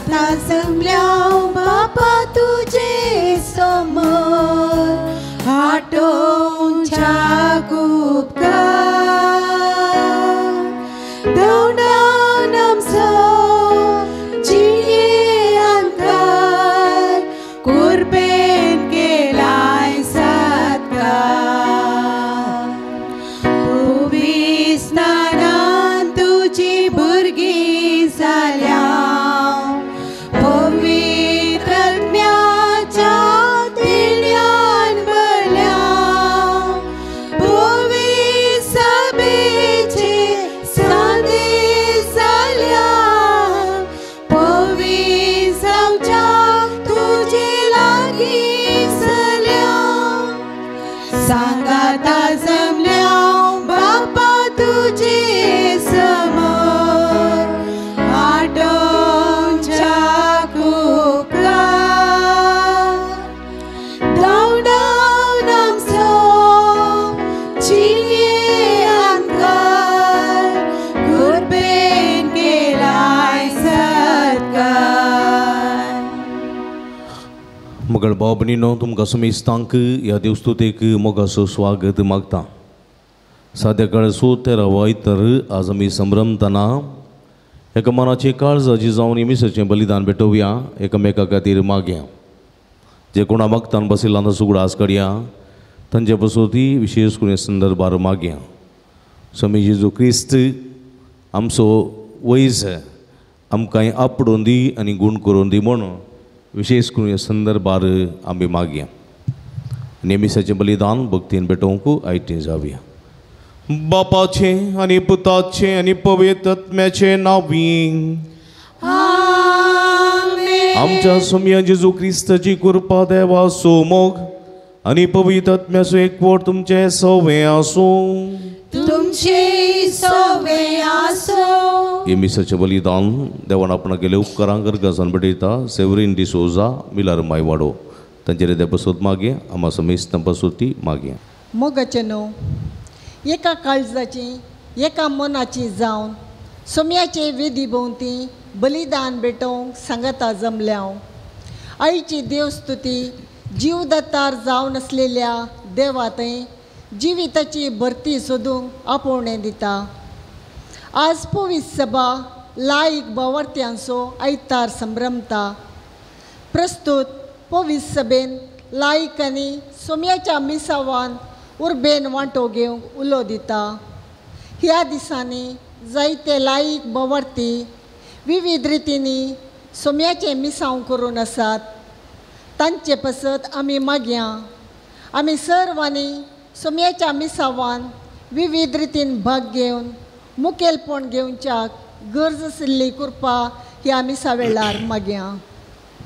सांगाता जमल्या बापा तुझे समोर आटोवच्या उपकार दवडावन आमचो जिये अंतर कुर्बेन केलाय सत्कार पवित्र स्नानान तुजी भुरगीं जाल्या पवित्र आत्म्याच्या देण्यान भरल्या पवित्र सभेचे सांदे जाल्या पवित्र जावच्या तुजे लागीं जाल्या सांगाता जमल्या बापा तुजे समोर आटोवच्या उपकार धांवडावन आमचो जिये अंतर कुर्बेन केलाय सत्कार. मगळ भाव भयणीनो, तुमकां समेस्तांक ह्या देवस्तुतेक मोगाचो स्वागत मागता. साद्या काळसो तेरावो आयतार आज आमी संभ्रमतना एका मनाची काळजाची जावन मिसाचें बलिदान भेटोवया, एकामेका खातीर मागया. जे कोणा मागतान बशिल्ला तांचो उगडास काडया, तांचे बसोती विशेश करून संदर्भार मागया. स्वामी जेजू क्रिस्त आमचो वैज आमकां आपडोवन दी आनी गूण करून दी म्हणून विशेश करून ह्या संदर्भार आमी मागया. आनी मिसाचें बलिदान भक्तीन भेटोवंक आयतें जावया. बापाचें आनी पुताचें आनी पवित्र आत्म्याचें नांवी आमेन. आमच्या सोमया जेजू क्रिस्ताची कृपा देवाचो मोग आनी पवित्र आत्म्याचो एकवट तुमचें सवें आसूं. तुमचे सवें आसूं. हे मिसाचें बलिदान देवान आपणा केले उपकारांक गरगजान भेटयता. सेवरीन डिसोजा मिलार मायवाडो तांचेर देवा बसोत मागया, आमा समेस्तां बसोती मागया. मोगाचें न्हू एका काळजाची एका मनाची जावन सोम्याचे वेदी भोंवती बलिदान भेटोवंक सांगाता जमल्या. आईची देवस्तुती जीवदत्तार जावन आसलेल्या देवा थंय जिविताची भरती सोदूंक आपोवणें दिता. आज पवित्र सभा लायक बावर्त्यांचो आयतार संभ्रमता. प्रस्तुत पवित्र सभेन लायकांनी सोम्याच्या मिसावान उर्बेन वांटो घेवंक उलो दिता. ह्या दिसांनी जायते लायक बवर्ती विविध रितींनी सोम्याचें मिसांव करून आसात. तांचे पसत आमी मागया. आमी सर्वांनी सोम्याच्या मिसावान विविध रितीन भाग घेवन मुखेलपण घेवच्याक गरज आशिल्ली कृपा ह्या मिसा वेळार मागया.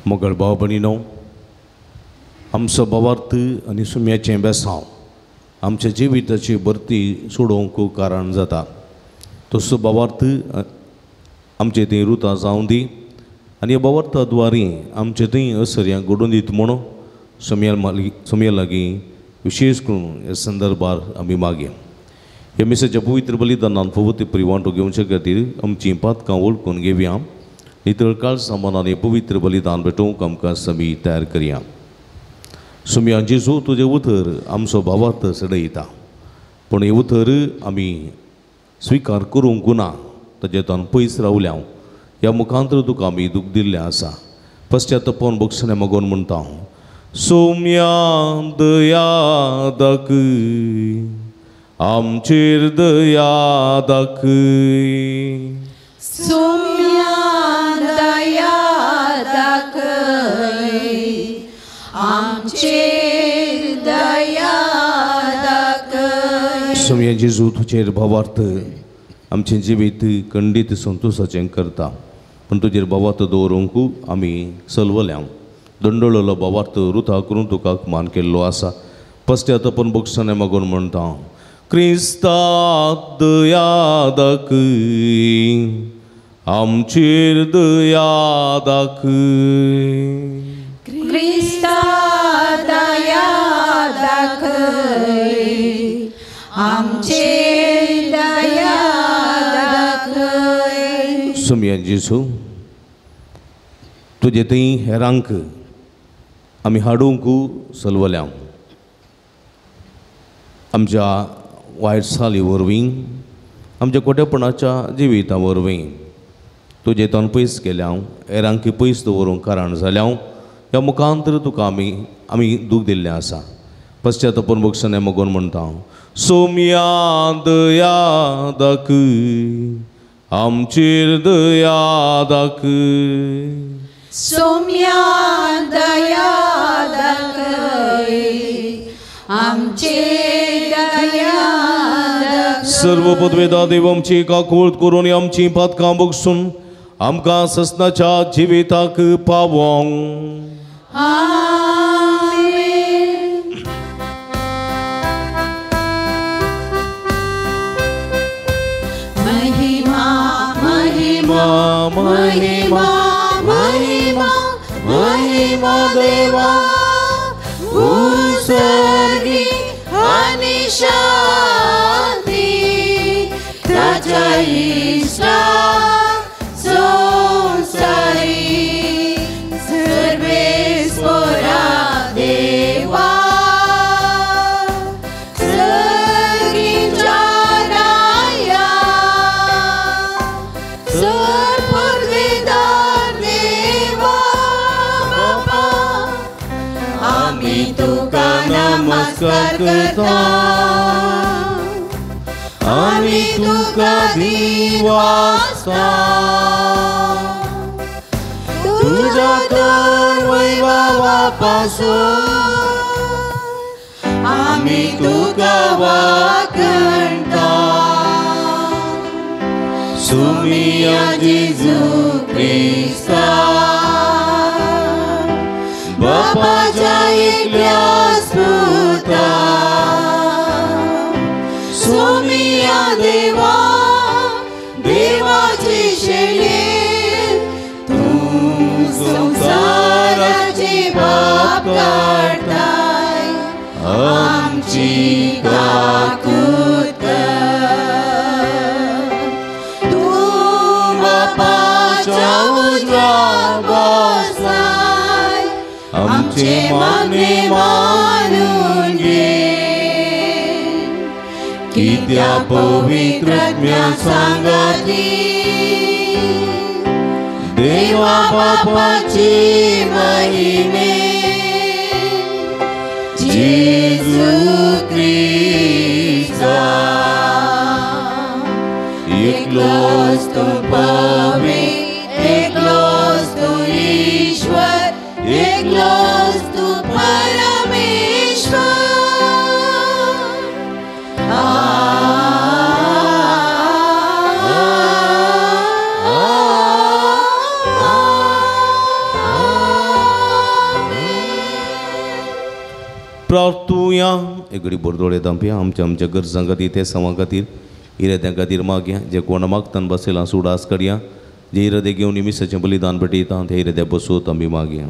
मोगळ भाव भयणीनो, आमचो भावार्थ आनी सुम्याचें बेसांव आमच्या जिविताची भरती सोडोवंक कारण जाता. तसो भावार्थ आमचे थंय रुतां जावं दी आनी ह्या भावार्था द्वारी आमचे थंय असर्यां घडोवन दीत म्हणून सोमया लागीं विशेश करून ह्या संदर्भार आमी मागया. ह्या मिसाच्या पवित्र बलिदानान फावो ते परी वांटो घेवचे खातीर आमचीं पातकां वळखून घेवया. नितळ काळजां मनान हें पवित्र बलिदान भेटोवंक आमकां समी तयार करया. सुमया जेजू तुजें उतर आमचो भावार्थ चडयता, पूण हें उतर आमी स्विकार करूंक ना, ताजेंतल्यान पयस रावल्या. ह्या मुखांतर तुका आमी दूख दिल्लें आसा. पश्चातापान बक्षणें मागून म्हणटा, सोम्या दया दाखय, आमचेर दया दाखय. सोम्या दया दाखय, आमचेर दया दाखय. सोम्या जेजू तुजेर भावार्थ आमचें जिवीत खंडीत संतोशाचें करता, पूण तुजेर भावार्थ दवरूंक आमी सलवल्या. दंडळलो भावार्थ रुथा करून तुका मान केल्लो आसा. पश्चातापान बक्षणें मागून म्हणटा, क्रिस्ता दया दाखय, आमचेर दया दाखय. क्रिस्ता दया दाखय, आमचेर दया दाखय. सोमया जेजू तुजे थंय हेरांक आमी हाडूंक सलवल्या. आमच्या वायट साली वरवीं, आमच्या खोटेपणाच्या जिविता वरवीं तुजे तोंड पयस केल्या, हेरांक पयस दवरूंक कारण जाल्या. ह्या मुखांतर तुका आमी आमी दूख दिल्लें आसा. पश्चातापून बक्षणे मगोन म्हणटा, सोम्या दया दाखय, आमचेर दया दाखय. सोम्या दया दाखय, आमचेर दया दाखय. सर्व पदवेदा देव आमची काकूळ करून आमची पातकां बगसून आमकां ससनाच्या जिविताक पावोंक. आमेन. महिमा महिमा महिमा महिमा महिमा देवा उत्सर्गी आनी शांती ताच्या इश्टा संसारी सर्वेस्परा देवा सर्गीच्या राया सर्वपदवीधर देवा बापा आमी तुका नमस्कार करता, आमी तुका दिवासता. तुज्या तर वैभवापासून आमी तुका वाखणता. सुमिया जेजू क्रिस्ता बापाच्या एकल्या पुता, सोमिया देवा देवाची शेले तूं संवसाराचे पाप काडताय, आमची काकूत कर. तूं बापाच्या उजव्या बसलाय, आमचे मागणे मानून घे. कित्या पवित्र आत्म्या सांगाती देवा बापाची महिमे जेजू क्रिस्ता एकलोच तूं पवित्र, एकलोच तूं ईश्वर, एकलोच तूं परमेश्वर. प्रार्थुया. एगडी बोरदोळे दांपया आमच्या आमच्या गरजां खातीर, ते समां खातीर, इराद्यां खातीर मागया. जे कोण मागतान बसयलां सुडास करया. जे इरादे घेवन मिसाचें बलिदान भेटयता ते इरादे बसोत आमी मागया.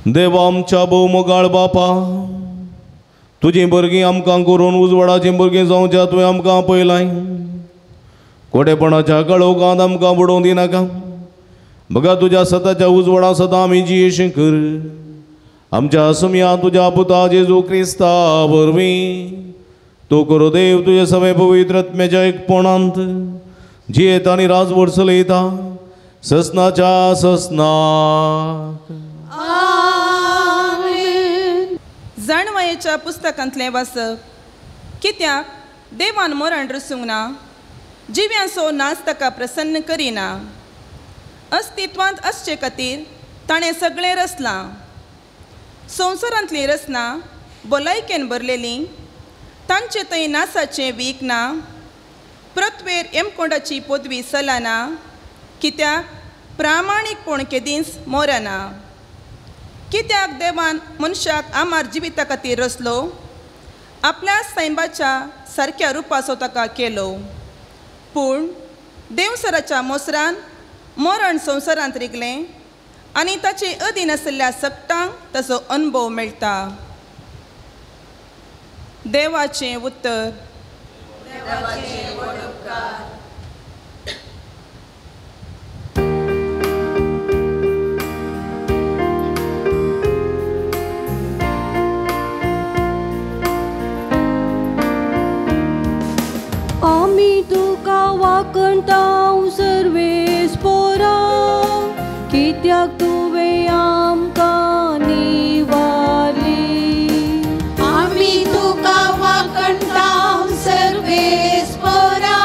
देवा आमच्या भोवमोगाळ बापा, तुजीं भुरगीं आमकां करून उजवाडाचीं भुरगीं जावच्या तुवें आमकां पयलाय. कोटेपणाच्या कळोवकांत आमकां बुडोवंक दिनाका, बघा तुज्या सताच्या उजवाडा सदां आमी जियेशें कर. आमच्या सुमया तुज्या पुता जेजू क्रिस्ता वरवीं तूं करो देव तुज्या सगळे पवित्र आत्म्याच्या एकपणांत जियेता आनी राजवट चलयता ससनाच्या ससनाक. आमेन. जाणवायेच्या पुस्तकांतलें वाचप. कित्याक देवान मरण रसूंक ना, जिव्यांचो नाच ताका प्रसन्न करिना. अस्तित्वांत आसचे खातीर ताणें सगळें रचलां. संवसारांतलीं रचना भलायकेन भरलेलीं, तांचे थंय नासाचें वीक ना. पृथ्वेर यमकोंडाची पदवी चलना, कित्याक प्रामाणीकपण केदींच मरना. कित्याक देवान मनशाक आमार जिविता खातीर रचलो, आपल्या सैमाच्या सारक्या रुपाचो ताका केलो. पूण देवसराच्या मोसरान मरण संवसारांत रिगलें आनी ताचे अधीन आशिल्ल्या सगटांक ताचो अनुभव मेळटा. देवाचें उत्तर. देवाचे व्हड उपकार. आमी तुका वाकणतांव सर्वेस पोरा, कित्याक तुवें आमकां निवारली. आमी तुका वाकणतांव सर्वेस पोरा,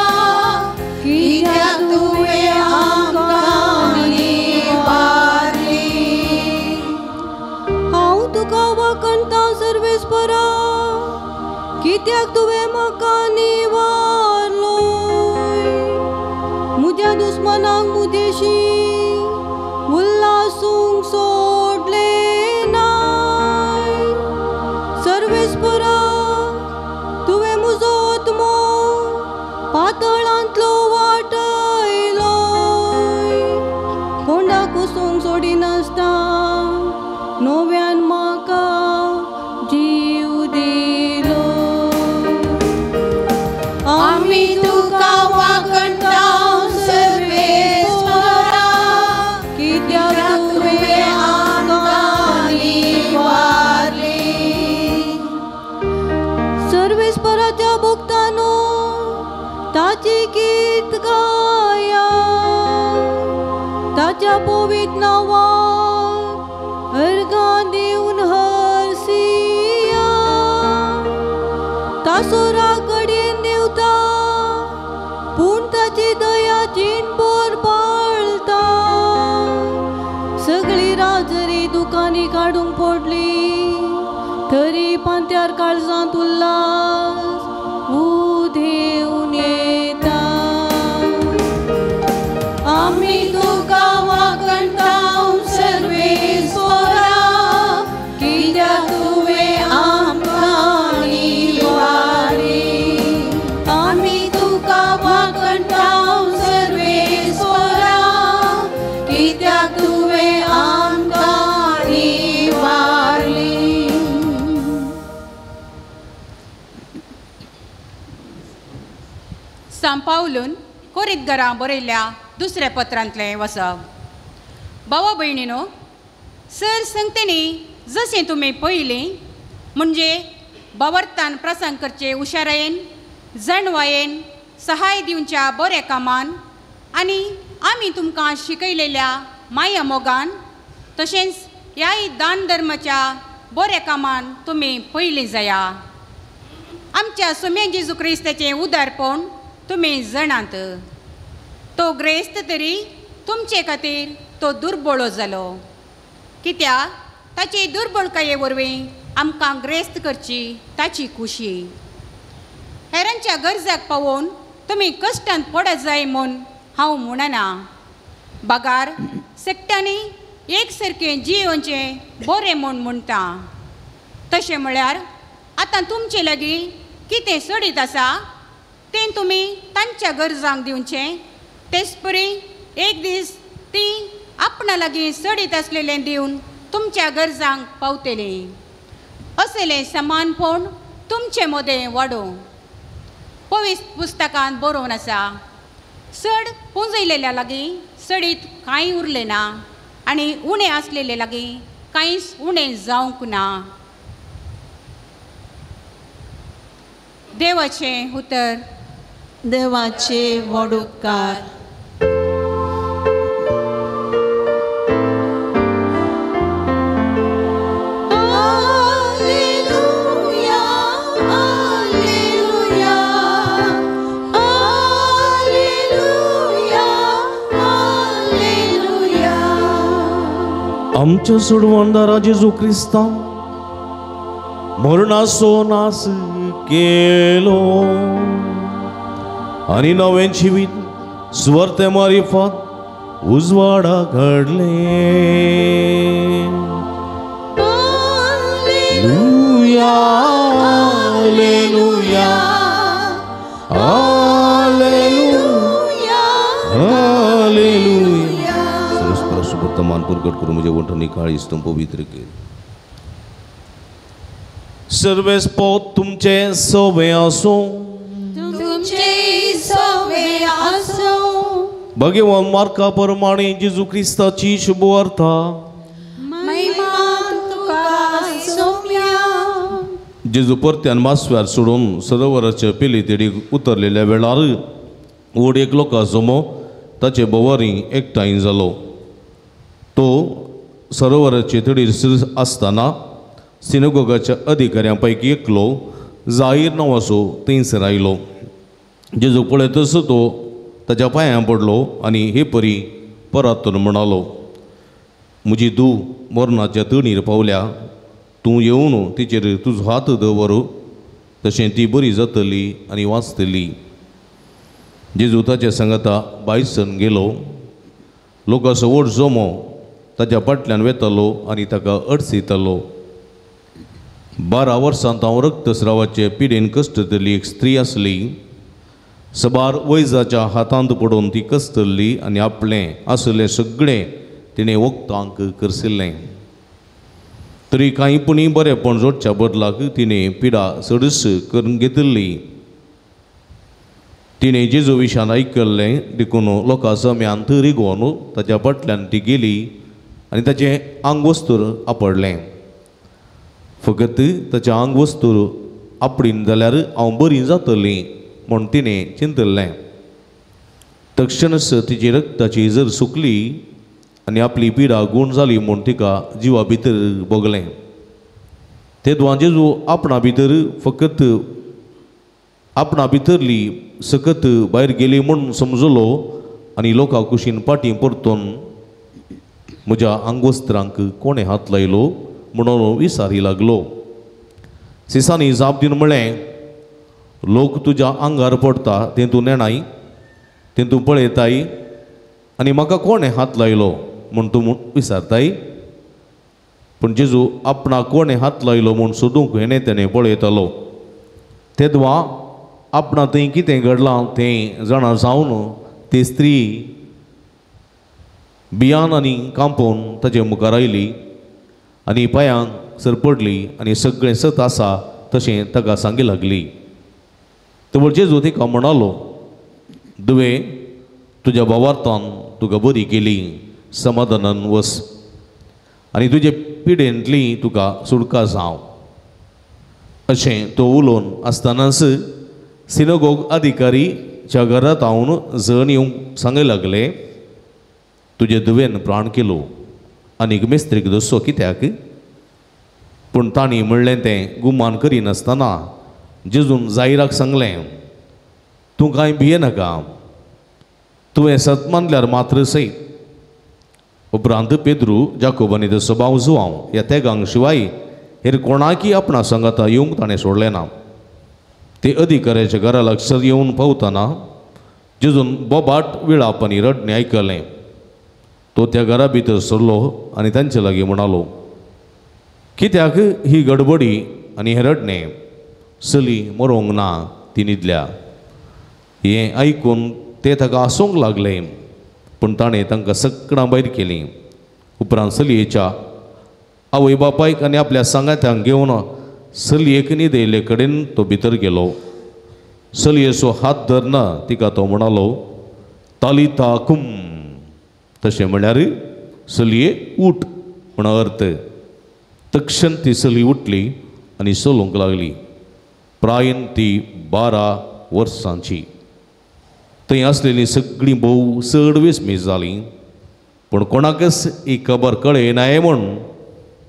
कित्याक तुवें आमकां निवारली. हांव तुका वाकणतांव सर्वेस पोरा, कित्याक तुवें म्हाका निवारलो. मुज्या दुस्मनाक मुदेशी उल्लासूंक सोडले नाय. सर्वेस्परा तुवें मुजो आत्मो पातळांतलो वाटयलो. कोंडाक वचूंक सोडिनासता नव्यान म्हाका जीव दिलो. आमी तुका वाकणतांव सर्वेस्परा, कित्याक तुवें आमकां निवारली. सर्वेस्पराच्या भक्तानो ताची गीत गाया, ताच्या पवित्र नांवाक अर्गां दिवन हरसिया. तासोरा कडेन देंवता पूण ताची दया जीणभर पाळता. सगळी राजरी दुकानी काडूंक पडली तरी पांत्यार काळजांत उल्लास उदेवन येता. आमी तुका वाकणतांव सर्वेस्परा, कित्याक तुवें आमकां निवारली. आमी तुका वाकणतांव सर्वेस्परा, कित्याक तुवें आमकां निवारली. सांपावलून कोरीतघरां बरयल्ल्या दुसऱ्या पत्रांतलें वसप. भावा भयणीनो, सर संगतेनी जशें तुमी पयलीं म्हणजे बावर्तान प्रसंग करचे हुशारायेन, जाणवायेन, सहाय दिवच्या बऱ्या कामान आनी आमी तुमकां शिकयलेल्या माया मोगान, तशेंच ह्याय दान धर्माच्या बऱ्या कामान तुमी पयलीं जाया. आमच्या सुम्या जेजू क्रिस्ताचें उदारपण तुमी जाणात. तो ग्रेस्त तरी तुमचे खातीर तो दुर्बळो जालो, कित्याक ताची दुर्बळकाये वरवीं आमकां ग्रेस्त करची ताची खुशी. हेरांच्या गरजाक पावोवन तुमी कश्टांत पडत जाय म्हूण हांव म्हणना, बगार सगट्यांनी एक सारकें जियोवचें बरें म्हूण म्हणटा. तशें म्हळ्यार आतां तुमचे लागीं कितें सडीत आसा तें तुमी तांच्या गरजांक दिवचें. तेच परी एक दीस ती आपणा लागीं सडीत आसलेलें दिवन तुमच्या गरजांक पावतलीं. असलें समानपण तुमचे मदें वाडोवं. पवित्र पुस्तकांत बरोवन आसा, चड पुंजयलेल्या लागीं सडीत कांय उरलें ना आनी उणें आसलेले लागीं कांयच उणें जावंक ना. देवाचें उतर. देवाचे व्हड उपकार. Alleluia, alleluia, alleluia, alleluia. आमच्या सोडवणदारा जेजू क्रिस्तान मरणाचो नाश केलो आनी नवें जिवीत सुवार्ते मारिफात उजवाडा घडलें. Alleluia, alleluia, alleluia, alleluia. परस्पर मान प्रकट करून म्हजे वंठणी काळीज तूं पवित्र केली. सर्वेस पोत तुमचे सवे आसूं. भगवान मार्का परमाणे जेजू क्रिस्ताची शुभवार्ता। जेजू परत्यान मासव्यार सोडून सरोवराच्या पेली तेडीक उतरलेल्या वेळार व्हड एक लोकां जमो ताचे भोंवारी एकठांय जालो। तो सरोवराचे तडीर आसतना सिनेगोगाच्या अधिकाऱ्यां पैकी एकलो जाहीर नांवाचो थंयसर आयलो। जेजू पळयतच तो ताच्या पांयां पडलो आनी हे परी परातून म्हणालो, म्हजी धूव मरणाच्या तणीर पावल्या, तूं येवन तिचेर तुजो हात दवर, तशें ती बरी जातली आनी वाचतली। जेजू ताच्या सांगाता भायसन गेलो। लोकांचो व्हड जमो ताच्या फाटल्यान वेतालो आनी ताका अडचयतालो। 12 वर्सां हांव रक्तस्रावाचे पिडेन कश्टतली एक स्त्री आसली। सबार वैजाच्या हातांत पडून ती कश्टल्ली आनी आपलें आसलें सगळें तिणें वखदांक करसिल्लें। तरी कांय पुणी बरेंपण जोडच्या बदलाक तिणें पिडा चडच करून घेतिल्ली। तिणें जेजू विशान आयकल्लें देखून लोकां जम्यान रिगोवन ताच्या फाटल्यान ती गेली आनी ताचें आंगवस्तूर आपडलें। फकत ताचें आंगवस्तूर आपडीन जाल्यार हांव बरी जातली म्हूण तिणें चिंतल्लें। तक्षणच तिची रक्ताची जर सुकली आनी आपली पिडा गूण जाली म्हूण तिका जिवा भितर भोगलें। तेदवां जेजू आपणा भितर फकत आपणा भितरली सकत भायर गेली म्हूण समजलो आनी लोकां कुशीन फाटीं परतून म्हज्या आंगवस्त्रांक कोणें हात लायलो म्हणून विचारी लागलो। सिसांनी जाप दिवन म्हळें, लोक तुज्या आंगार पडटा तें तूं नेणाय, तें तूं पळयताय आनी म्हाका कोणें हात लायलो म्हूण तूं विचारताय। पूण जेजू आपणाक कोणें हात लायलो म्हूण सोदूंक हेणें तेणें पळयतालो। तेदवां आपणा थंय कितें घडलां तें जाणा जावन ती स्त्री बियान आनी कांपोवन ताचे मुखार आयली आनी पांयांक सरपडली आनी सगळें सत आसा तशें ताका सांगी लागली। तवळ जेजू तिका म्हणालो, दुवे तुज्या भावार्थान तुका बरी केली, समाधानान वस आनी तुजे पिडेंतली तुका सुटका जावं। अशें तो उलोवन आसतनाच सिनोगोग अधिकारीच्या घरांत हांव जण येवंक सांगी लागले, तुजे धुवेन प्राण केलो आनीक मिस्त्रीक दसो कित्याक? पूण तांणी म्हणलें तें गुमान करिनासतना जेजून जाहिराक सांगलें, तूं कांय भियेनाका, तुवें सत मानल्यार मात्र सय। उपरांत पेद्रू जाकोब आनी तसो भाव जुआंव ह्या तेगांक शिवाय हेर कोणाकी आपणा सांगाता येवंक ताणें सोडलें ना। ते अधिकाऱ्याच्या घरा लागसर येवन पावतना जेजून बोबाट विळाप आनी रडणें आयकलें। तो त्या घरा भितर सरलो आनी तांचे लागीं म्हणालो, कित्याक ही गडबडी आनी हें रडणें? चली मरोंक ना, ती न्हिदल्या। हें आयकून ते ताका हांसूंक लागले, पूण ताणें तांकां सगळां भायर केलीं। उपरांत चलयेच्या आवय बापायक आनी आपल्या सांगात्यांक घेवन चलयेक न्हिदयल्ले कडेन तो भितर गेलो। चलयेचो हात धरना तिका तो म्हणालो, तालिता कुम, तशें म्हळ्यार चलये उठ म्हण अर्थ। तक्षण ती चली उठली आनी चलूंक लागली। प्रायन ती 12 वर्सांची। थंय आसलेली सगळीं भोव चड विस्मीत जालीं, पूण कोणाकच ही खबर कळयनाय म्हूण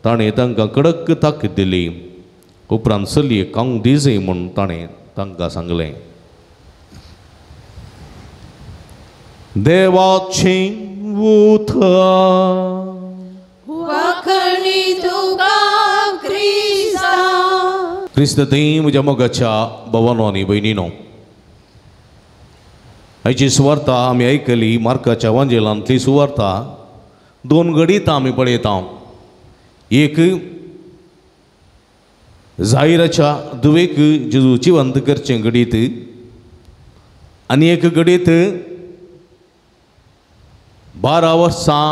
ताणें तांकां कडक ताकीद दिली। उपरांत चलयेक खावंक दिजय म्हूण ताणें तांकां सांगलें। देवाचें उतर। वाखणी तुका क्रिस्ता। क्रिस्त थंय म्हज्या मोगाच्या भावानो आनी भयणीनो, आयची सुवार्ता आमी आयकली मार्काच्या वांजेलांतली सुवार्ता। दोन घडितां आमी पळयता। एक जाहिराच्या धुवेक जेजू जिवंत करचें घडीत आनी एक घडीत 12 वर्सां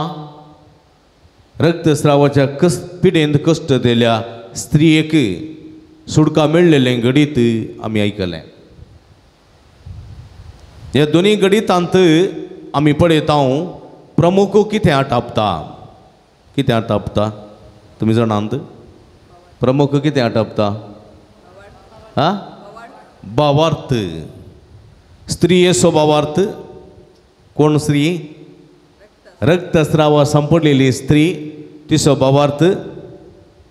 रक्तस्रावाच्या पिडेंत कश्ट दिल्या स्त्रियेक सुटका मेळ्ळेलें घडीत आमी आयकलें। ह्या दोनूय घडितांत आमी पळयता प्रमुख कितें आटापता कितें आटापता तुमी जाणांत प्रमुख कितें आटापता आ भावार्थ स्त्रियेचो भावार्थ कोण स्त्री रक्तस्रावा संपडलेली स्त्री तिचो भावार्थ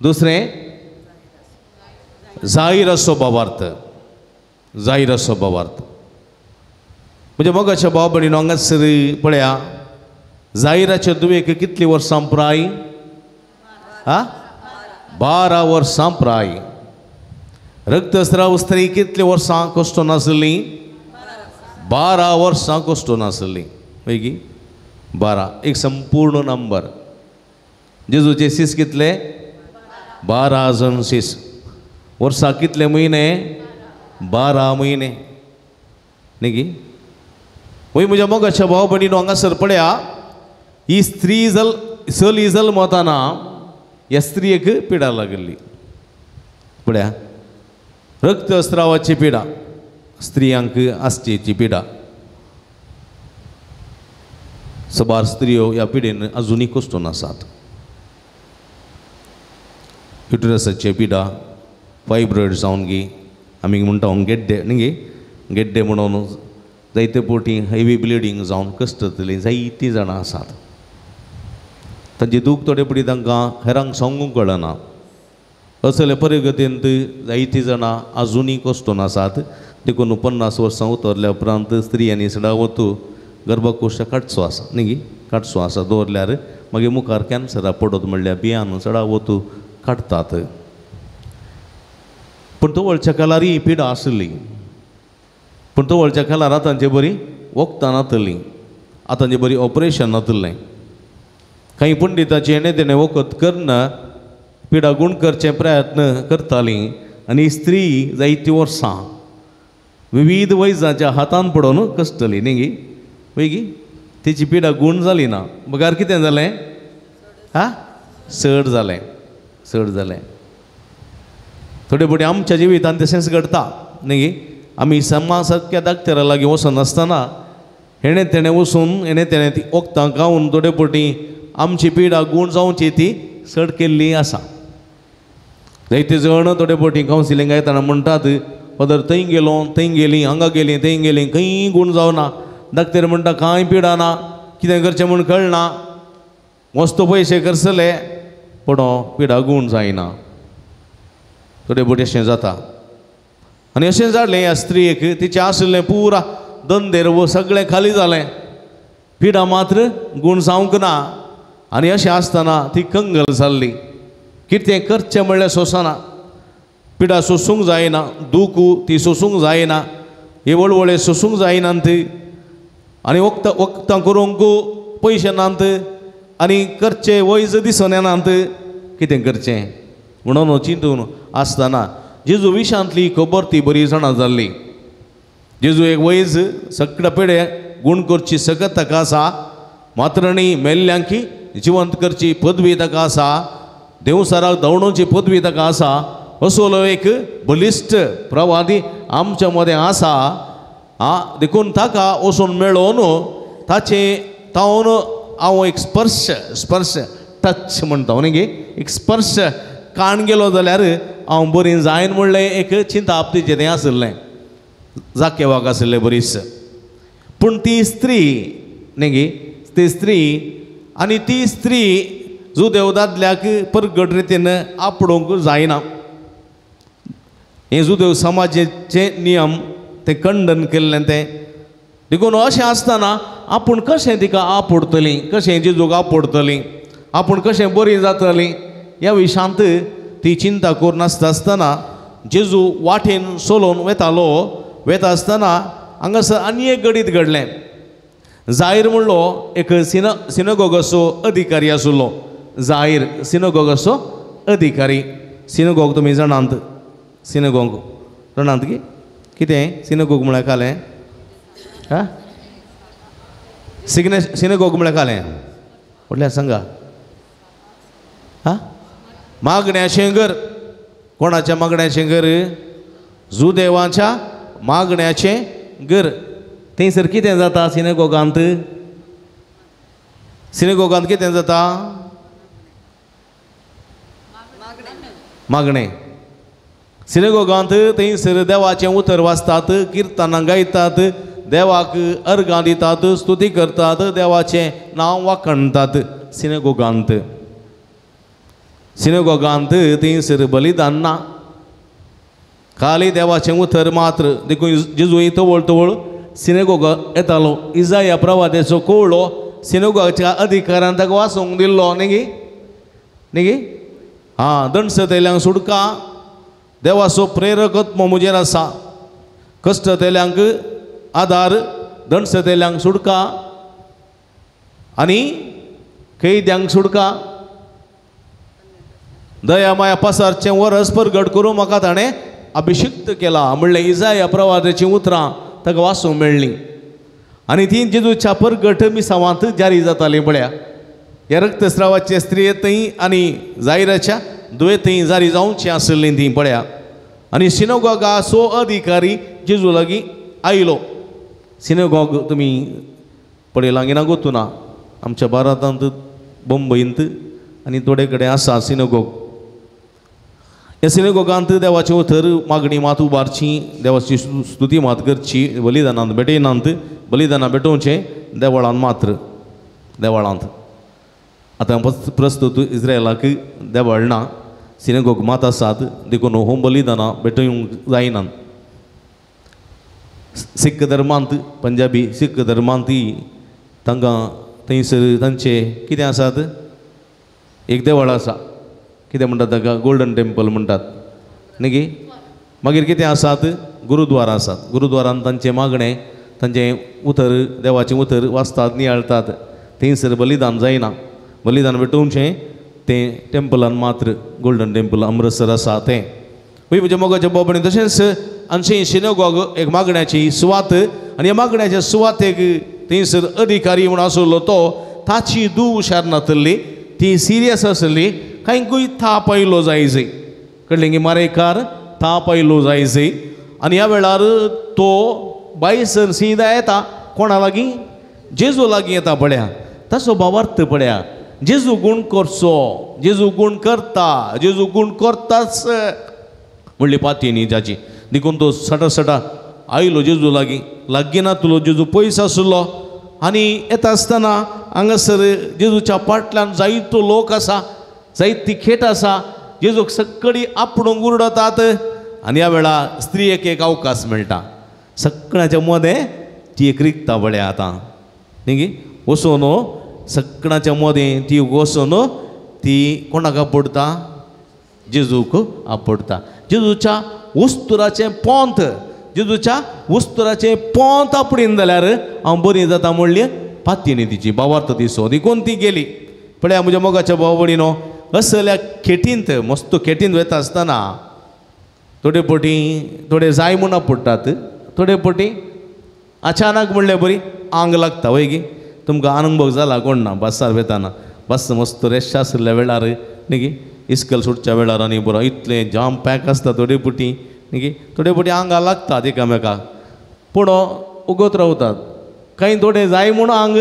दुसरें जाहिराचो भावार्थ जाहिराचो भावार्थ म्हणजे मोगाच्या भाव भयणीनो हांगासर पळया जाहिराच्या दुवेक कितली वर्सां पुराय आ 12 वर्सां पुराय रक्तस्राव स्त्री कितली वर्सां कश्टून आसली 12 वर्सां कश्टून आसली मागीर 12 एक संपूर्ण नंबर जेजूचे सीस कितले 12 जण सीस वर्सां कितले म्हयने 12 म्हयने न्ही गी वय म्हज्या मोगाच्या भाव भयणीनो हांगासर पळया ही स्त्री जल चली जल्मताना ह्या स्त्रियेक पिडा लागिल्ली पळया रक्तस्रावाची पिडा स्त्रियांक आसची ती पिडा सबार स्त्रियो ह्या पिडेन अजुनूय कश्टून आसात युटरसाची पिडा फायब्रॉयड जावन गी आमी म्हणटा गेड्डे न्ही गी गेड्डे म्हणून जायते पोटी हेवी ब्लिडींग जावन कश्टतलीं जायतीं जाणां आसात तांची दूख थोडे पटी तांकां हेरांक सांगूंक कळना असले परिगतींत जायतीं जाणां आजुनूय कश्टून आसात देखून 50 वर्सां उतरल्या उपरांत स्त्रियांनी चडावत गर्भकोश काडचो आसा न्ही गी काडचो आसा दवरल्यार मागीर मुखार कॅन्सरा पडत म्हणल्यार बियान चडावत काडटात पूण तवळच्या काळार ही पिडा आसली पूण तवळच्या काळार आतांचे बरी वखदां नातलीं आतांचे बरी ऑपरेशन नातलें कांय पंडिताचें हेणें तेणें वखद करन पिडा गूण करचे प्रयत्न करतालीं आनी स्त्री जायतीं वर्सां विविध वैजाच्या हातान पडून कश्टली न्ही गी वय गी तिची पिडा गूण जाली ना बगार कितें जालें हा चड जालें चड जालें थोडे पटी आमच्या जिवितान तशेंच घडटा न्ही गी आमी समा सारक्या डाक्टरा लागीं वचनासतना हेणें तेणें वचून हेणें तेणें ती वखदां खावन थोडे पटी आमची पिडा गूण जावची ती चड केल्ली आसा जायते जण थोडे पटी कावन्सिलींग येतना म्हणटात फादर थंय गेलो थंय गेली हांगा गेली थंय गेली खंय गूण जावना डाक्टर म्हणटा कांय पिडा ना कितें करचें म्हूण कळना मस्त पयशे खर्चले पूण पिडा गूण जायना थोडे पटी अशें जाता आनी अशें जालें ह्या स्त्रियेक तिचें आशिल्लें पुरा धंदेर सगळें खाली जालें पिडा मात्र गूण जावंक ना आनी अशें आसतना ती कंगल जाल्ली कितें करचें म्हणल्यार सोंसना पिडा सोंसूंक जायना दूख ती सोंसूंक जायना हे वळवळे सोंसूंक जायनात आनी वखदां वखदां करूंक पयशे नात आनी करचें वैज दिसून येनात कितें करचें म्हणून चिंतून आसतना जेजू विशांतली खबर ती बरी जाणा जाल्ली जेजू एक वैज सगळ्या पेडे गूण करची सकत ताका आसा मात्रणी मेल्ल्यांकी जिवंत करची पदवी ताका आसा देवसाराक धांवडोवची पदवी ताका आसा असलो एक बलिश्ट प्रवादी आमच्या मदें आसा आ देखून ताका वचून मेळोवन ताचे तावन हांव एक स्पर्श स्पर्श टच म्हणटा न्ही गे एक स्पर्श काण गेलो जाल्यार हांव बरी जायन म्हणलें एक चिंताप तिचें तें आशिल्लें जाकेवाक आशिल्लें बरीच पूण ती स्त्री न्ही गे ती स्त्री आनी ती स्त्री जुदेव दादल्याक परगट रितीन आपडोवंक जायना हें जुदेव समाजाचे नियम तें खंडन केल्लें तें देखून अशें आसतना आपूण कशें तिका आपडतलीं कशें जेजूक आपडतलीं आपूण कशें बरी जातलीं ह्या विशांत ती चिंता करून आसता आसतना जेजू वाटेन सोलोवन वेतालो वेता आसतना हांगासर आनी एक घडीत घडलें जाहीर म्हणलो एक सिनगोगाचो अधिकारी आशिल्लो जाहीर सिनगोगाचो अधिकारी सिनगोग तुमी जाणांत सिनगोग जाणांत की कितें सिनगोग म्हळ्यार कालें हा सिनगोग म्हळ्यार कालें म्हटल्यार सांगा हा मागण्याचें घर कोणाच्या मागण्याचें घर जुदेवाच्या मागण्याचें घर थंयसर कितें जाता सिनेगोगांत सिनेगोगांत कितें जाता? मागणें. सिनेगोगांत थंयसर देवाचें उतर वाचतात, किर्तनां गायतात, देवाक अर्गां दितात, स्तुती करतात, देवाचें नांव वाखणतात सिनेगोगांत. सिनेगोगांत थंयसर बलिदान ना, खाली देवाचें उतर मात्र. देखून जेजू तवळ तवळ सिनेगोगा येतालो. इजाया प्रवाद्याचो कोवळो सिनेगोगाच्या अधिकारान ताका वाचूंक दिल्लो न्ही गी? न्ही गी? आं, दणसतेल्यांक सुटका, देवाचो प्रेरकत्व म्हजेर आसा, कश्टतेल्यांक आदार, दणसतेल्यांक सुटका आनी कैद्यांक सुटका, दया माया पसारचें वरस परगट करूं म्हाका ताणें अभिषिक्त केला म्हणलें इजाया प्रवादाचीं उतरां ताका वाचूंक मेळ्ळीं. आनी ती जेजूच्या परगट मिसावांत जारी जातालीं. पळया ह्या रक्तस्रावाचे स्त्रिये थंय आनी जायराच्या दुयेंतय जारी जावचीं आशिल्लीं तीं. पळया आनी सिनोगॉगाचो अधिकारी जेजू लागीं आयलो. सिनोगॉग तुमी पळयलां ना गोतू ना, आमच्या भारतांत बंबईंत आनी थोडे कडेन आसा सिनोगॉग. ह्या सिनेगोगांत देवाचें उतर मागणी मात उबारची, देवाची स्तुती मात करची, बलिदानांत भेटयनात, बलिदानां भेटोवचें देवळांत मात्र. देवळांत आतां प्रस्तुत इस्रायलाक देवळ ना, सिनेगोग मात आसात, देखून होम बलिदानां भेटोवंक जायनात. सिख धर्मांत, पंजाबी सिख धर्मांतय तांकां थंयसर तांचे कितें आसात, एक देवळ आसा, कितें म्हणटात ताका, गोल्डन टेम्पल म्हणटात न्ही गी? मागीर कितें आसात, गुरुद्वार आसात. गुरुद्वारान तांचें मागणें, तांचें उतर, देवाचें उतर वाचतात, नियाळतात. थंयसर बलिदान जायना, बलिदान भेटोवचें तें टेम्पलान मात्र, गोल्डन टेम्पल अमृतसर आसा तें. म्हज्या मोगाच्या बाबणी तशेंच आमचें सिनेगॉग एक मागण्याची सुवात आनी ह्या मागण्याच्या सुवातेक थंयसर अधिकारी म्हूण आसलो तो, ताची धूव हुशार नातल्ली, ती सिरियस आसली, कांयकूय ताप आयलो जायजय, कळ्ळें गी? मारेकार ताप आयलो जायजय. आनी ह्या वेळार तो बायसर सीदा येता कोणा लागीं, जेजू लागीं येता. पळया ताचो भावार्थ पळया, जेजू गूण करचो, जेजू गूण करता, जेजू गूण करताच म्हणली पाती न्ही ताची. देखून तो सटा सटा आयलो जेजू लागीं, लागीं नातलो, जेजू पयस आसलो. आनी येता आसतना हांगासर जेजूच्या फाटल्यान जायतो लोक आसा, जायती खेट आसा, जेजूक सगळी आपणूंक उरडतात. आनी ह्या वेळार स्त्रियेक एक अवकाश मेळटा, सगळ्याच्या मदें ती एक रिगता. पळया आतां न्ही गी? वचून सगळ्याच्या मदें ती वचून ती कोणाक आपडटा, जेजूक आपडटा. जेजूच्या उस्तुराचें पोंत, जेजूच्या उस्तुराचें पोंत आपडीन जाल्यार हांव बरी जाता म्हणली पाती न्ही तिची भावार्थ दिसो. देखून ती गेली. पळया म्हज्या मोगाच्या भाव भयणीनो, असल्या खेटींत मस्त खेटींत वता आसतना थोडे पटी थोडे जाय म्हूण आपडटात, थोडे पटी अचानक म्हणले बरी आंग लागता. वय गी? तुमकां अनुभव जाला कोण ना बसार वेताना, बस मस्त रेश आशिल्ल्या वेळार न्ही गी, इस्कल सुटच्या वेळार आनी बरो इतलें जाम पॅक आसता थोडे पटी न्ही गी, थोडे पटी आंगा लागतात एकामेकाक, पूण उगत रावतात. कांय थोडे जाय म्हूण आंग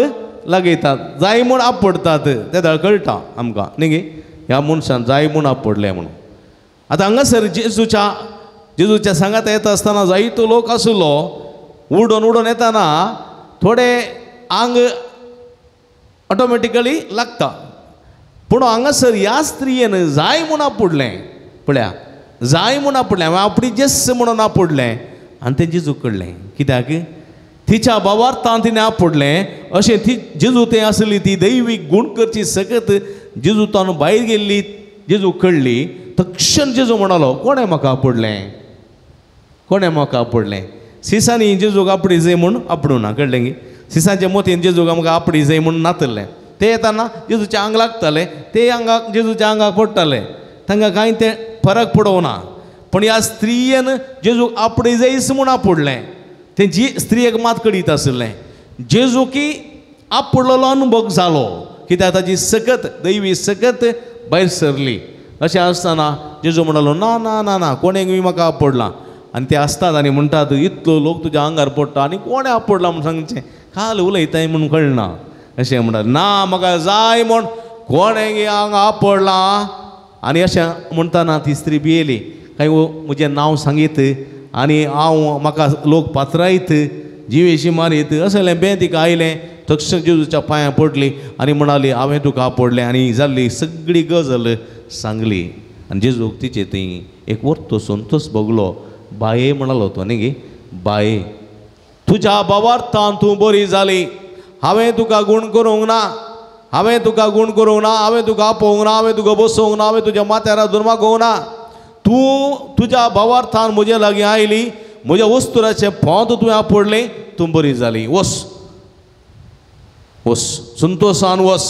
लागयतात, जाय म्हूण आपडटात, तेदाळ कळटा आमकां न्ही गी, ह्या मनशान जाय म्हूण आपडलें म्हणून. आतां हांगासर जेजूच्या जेजूच्या सांगाता येता आसतना जायतो लोक आसलो, उडोन उडोन येताना थोडे आंग ऑटोमॅटिकली लागता. पूण हांगासर ह्या स्त्रियेन जाय म्हूण आपडलें. पळया जाय म्हूण आपडलें, हांवें आपली जेस म्हणून आपडलें आनी तें जेजू कडलें. कित्याक? तिच्या भावार्थान तिणें आपडलें. अशें ती जेजू तें आसली ती दैवीक गूण करची सकत जेजू ताणून भायर गेल्ली, जेजू कडली. तक्षण जेजू म्हणालो, कोणें म्हाका आपडलें, कोणें म्हाका आपडलें? सिसांनी जेजूक आपडी जाय म्हूण आपडूं ना, कळ्ळें गी? सिसांचे मोतीन जेजूक आमकां आपडी जाय म्हूण नातलें. ते येताना जेजूच्या आंग लागताले, ते आंगाक जेजूच्या आंगाक पडटाले, तांकां कांय तें फरक पडोवना. पूण ह्या स्त्रियेन जेजूक आपडी जायच म्हूण आपडलें. तें जी स्त्रियेक मात कडीत आशिल्लें, जेजूकी आपडलेलो अनुभव जालो, कित्याक ताची सकत दैवी सकत भायर सरली. अशें आसतना जेजू म्हणालो, ना ना ना ना, कोणें म्हाका आपडलां. आनी ते आसतात आनी म्हणटात, इतलो लोक तुज्या आंगार पडटा आनी कोणें आपडला म्हूण सांगचें, काल उलयताय म्हूण कळना. अशें म्हणटा ना म्हाका जाय म्हूण कोणें हांगा आपडलां. आनी अशें म्हणटना ती स्त्री भियेली, कांय म्हजें नांव सांगीत आनी हांव म्हाका लोक पात्रायत जिवेशी मारीत असलें बें तिका आयलें. तक्षण जेजूच्या पांयां पडली आनी म्हणाली हांवें तुका आपडलें आनी जाल्ली सगळी गजाल सांगली. आनी जेजूक तिचे थंय एक वर्तो संतोश भोगलो. बाये म्हणालो तो न्ही गे, बाये तुज्या भावार्थान तूं बरी जाली, हांवें तुका गूण करूंक ना, हांवें तुका गूण करूंक ना, हांवें तुका आपोवंक ना, हांवें तुका बसोवंक ना, हांवें तुज्या माथ्यार धरून मागोवंक ना, तूं तुज्या भावार्थान म्हजे लागीं आयली, म्हज्या वस्तुराचें पोंत तुवें आपडलें, तूं बरी जाली, वस वस संतोशान वस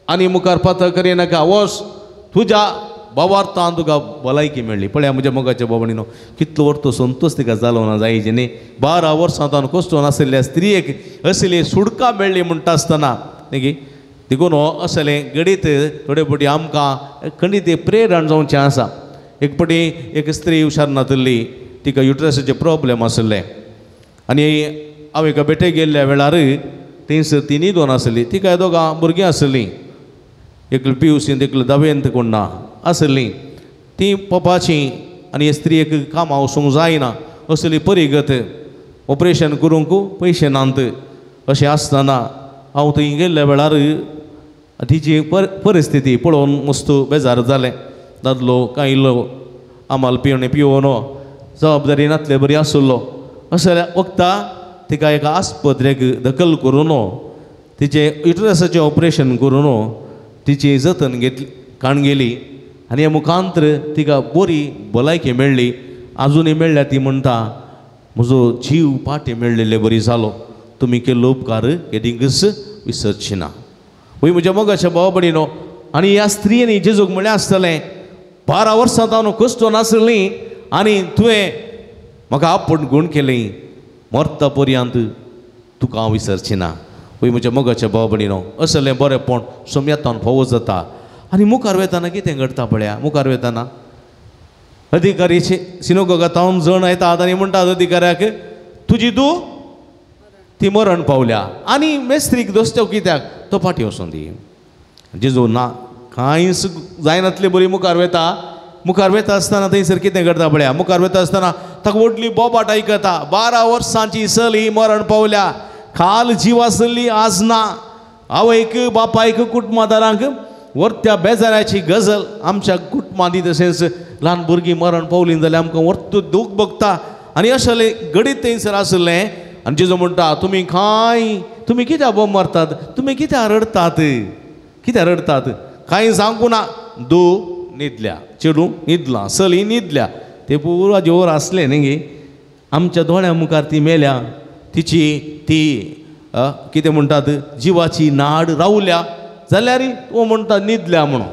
आनी मुखार पातळ करिनाका, वस तुज्या भावार्थान तुका भलायकी मेळ्ळी. पळया म्हज्या मोगाच्या बाबणीनो कितलो वर्तो संतोश तिका जालो ना जायचे न्ही. 12 वर्सां तावन कश्टोन आशिल्ल्या स्त्रियेक असली सुडका मेळ्ळी म्हणटा आसतना न्ही. देखून हो असलें घडीत थोडे फावटी आमकां खंडीत एक प्रेरण जावचें आसा. एक फावटी एक स्त्री हुशार नातिल्ली, तिका युट्रसाचे प्रोब्लेम आशिल्ले आनी हांव एका भेटेक गेल्ल्या वेळार थंयसर ती न्हिदोन आसली. तिका दोगां भुरगीं आसलीं, एकलो पिवसींत एकलो धावेंत कोण ना आसलीं. तीं पप्पाचीं आनी हे स्त्रियेक कामां वचूंक जायना असली परिगत, ऑपरेशन करूंक पयशे नात. अशें आसतना हांव थंय गेल्ल्या वेळार तिची परिस्थिती पळोवन मस्त बेजार जालें. दादलो कांय इल्लो आमाल पिवणे पिवन जबाबदारी नातले बरी आसलो. अशें वखदां तिका एका आस्पत्रेक दखल करून तिचें युट्रसाचें ऑपरेशन करून तिची जतन घेतली काण गेली आनी ह्या मुखांतर तिका बरी भलायकी मेळ्ळी. आजुनूय मेळ्ळ्या ती म्हणटा म्हजो जीव पाटी मेळ्ळेले बरी जालो, तुमी केल्लो उपकार केदींकच विसरची ना. वय म्हज्या मोगाच्या भाव भयणीनो, आनी ह्या स्त्रियांनी जेजूक म्हणलें आसतलें 12 वर्सां ताणूं कश्टो नासलीं आनी तुवें म्हाका आपूण गूण केली, मरता पर्यंत तुका हांव विसरची ना. वय म्हज्या मोगाच्या भाव भयणीनो, असलें बरेंपण सोम्यातान फावो जाता. आनी मुखार वेताना कितें घडटा पळया, मुखार वेताना अधिकारी सिनोगोगा तावन जण येतात आनी म्हणटात अधिकाऱ्याक तुजी तूं ती मरण पावल्या आनी मेस्त्रीक दोस्त्यो कित्याक तो फाटीं वचून दी. जेजू ना कांयच जायनातले बरी मुखार वेता. मुखार वेता आसतना थंयसर कितें घडटा पळया, मुखार वेता आसतना ताका व्हडली बोबाट आयकता, 12 वर्सांची चली मरण पावल्या, काल जीव आसली आज ना. आवयक बापायक कुटुंबादारांक वर्त्या बेजाराची गजल. आमच्या कुटुंबांनी तशेंच ल्हान भुरगीं मरण पावलीं जाल्यार आमकां वर्तू दूख भोगता. आनी अशें घडीत थंयसर आसलें आनी जेजू म्हणटा तुमी कांय तुमी कित्याक बोम मारतात, तुमी कित्याक रडटात, कित्याक रडटात, कांय सांगू ना. दो न्हिदल्या, चेडूं न्हिदलां, चली न्हिदल्या, ते पुरा जोर आसलें न्ही गे. आमच्या दोळ्या मुखार ती मेल्या, तिची ती कितें म्हणटात जिवाची नाड रावल्या जाल्यार तो म्हणटा न्हिदल्या म्हणून.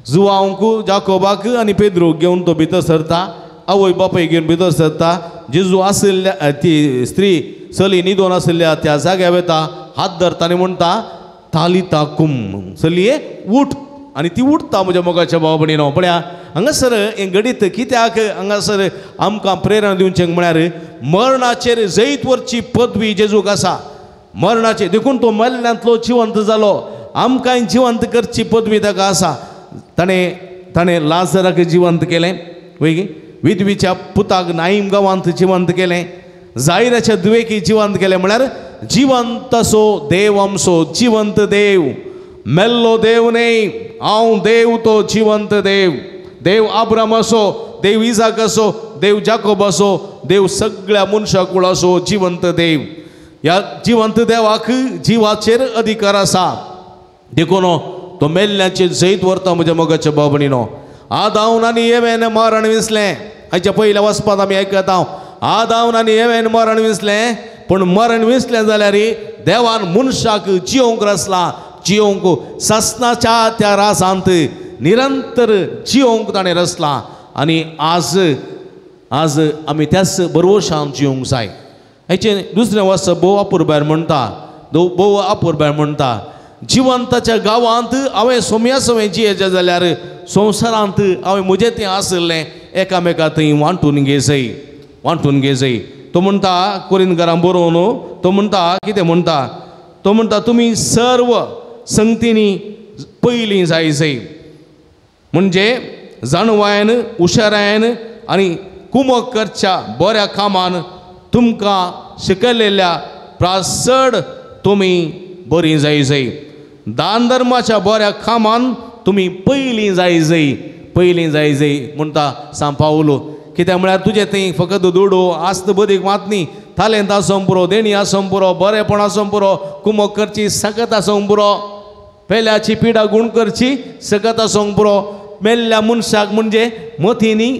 जुवांक जाकोबाक आनी पेद्रूक घेवन तो भितर सरता, आवय बापाय घेवन भितर सरता. जेजू आशिल्ल्या ती स्त्री चली न्हिदोन आशिल्ल्या त्या जाग्यार वता, हात धरता आनी म्हणटा तालिता कुम, चलये उठ. आनी ती उठता म्हज्या मोगाच्या भाव भयणीनो. पळया हांगासर हें घडीत कित्याक हांगासर आमकां प्रेरणा दिवचें म्हळ्यार मरणाचेर जैत वरची पदवी जेजूक आसा, मरणाचेर. देखून तो मेल्ल्यांतलो जिवंत जालो, आमकांय जिवंत करची पदवी ताका आसा. ताणें ताणें लाजराक जिवंत केलें, वय गे, विधवीच्या पुताक नाईम गांवांत जिवंत केलें, जायराच्या दुवेकी जिवंत केलें. म्हळ्यार जिवंत असो देव आमचो, जिवंत देव, मेल्लो देव न्ही, हांव देव तो जिवंत देव. देव आब्राम असो, देव इजाक असो, देव जाकोब असो, देव सगळ्या मनशा कुळाचो जिवंत देव. ह्या जिवंत देवाक जिवाचेर अधिकार आसा. देखून तो मेल्ल्याचेर जैत व्हरता म्हज्या मोगाच्या भाव भयणीनो. आदावन आनी एवेन मरण विसलें, हाच्या पयल्या वचपांत आमी आयकता आदावन आनी एवेन मरण विसलें, पूण मरण विसलें जाल्यार देवान मनशाक जिवंक रचला, जिवंक सासनाच्या त्या रासांत निरंतर जिवंक ताणें रचला. आनी आज आज आमी त्याच बरवशान जिवंक जाय. हाचें दुसरें वर्स भोव अपुरबाय म्हणटा, भोव अपुरबाय म्हणटा जिवंताच्या गांवांत हांवें सोम्या सवें जियेचें जाल्यार संवसारांत हांवें म्हजें तें आशिल्लें एकामेका थंय वांटून घेजय, वांटून घेजय. तो म्हणटा कोरिंदकारां बरोवन तो म्हणटा कितें म्हणटा, तो म्हणटा तुमी सर्व संगतींनी पयलीं जाय जाय, म्हणजे जाणवायन हुशारायन आनी कुमक करच्या बऱ्या कामान तुमकां शिकयलेल्या प्रास चड तुमी बरीं जाय जाय। दान धर्माच्या बऱ्या कामान तुमी पयलीं जाय जाय, पयलीं जाय जाय म्हणटा सांव पावलो। कित्याक म्हळ्यार तुजें थंय फकत दुडू आस्त बदीक मात न्ही, तालेंत आसूंक पुरो, देणी आसूंक पुरो, बरेपण आसूंक पुरो, कुमक करची सकत आसूंक पुरो, पेल्याची पिडा गूण करची सकत आसूंक पुरो। मेल्ल्या मनशाक म्हणजे मतींनी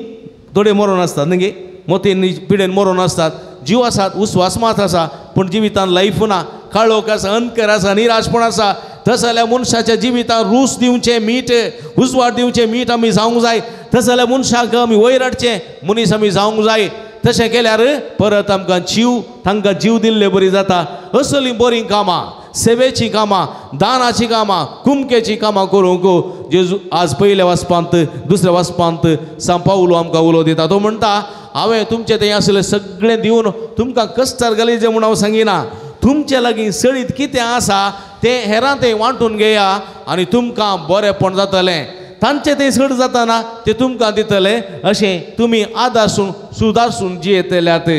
थोडे मरोन आसतात न्ही, मतींनी पिडेन मरोन आसतात, जीव आसात, उस्वास मात आसा, पूण जिवितान लायफ ना, काळोख आसा, अंधकार आसा, निराशपण आसा। तस जाल्यार मनशाच्या जिवितान रूस दिवचें मीठ, उजवाड दिवचें मीठ आमी जावंक जाय। तस जाल्यार मनशाक आमी वयर हाडचें मनीस आमी जावंक जाय। तशें केल्यार परत आमकां जीव, तांकां जीव दिल्ले बरी जाता। असलीं बरीं कामां, सेवेचीं कामां, दानाचीं कामां, कुमकेचीं कामां करूंक जेजू आज पयल्या वाचपांत दुसऱ्या वाचपांत सांव पावलो आमकां उलो दिता। तो म्हणटा हांवें तुमचें थंय आसलें सगळें दिवन तुमकां कश्टार घालीचें म्हूण हांव सांगिना, तुमचे लागीं सळीत कितें आसा तें हेरां तें वांटून घेया आनी तुमकां बरेंपण जातलें। तांचें तें चड जाताना तें तुमकां दितलें। अशें तुमी आदारसून सुदारसून जियेतल्यात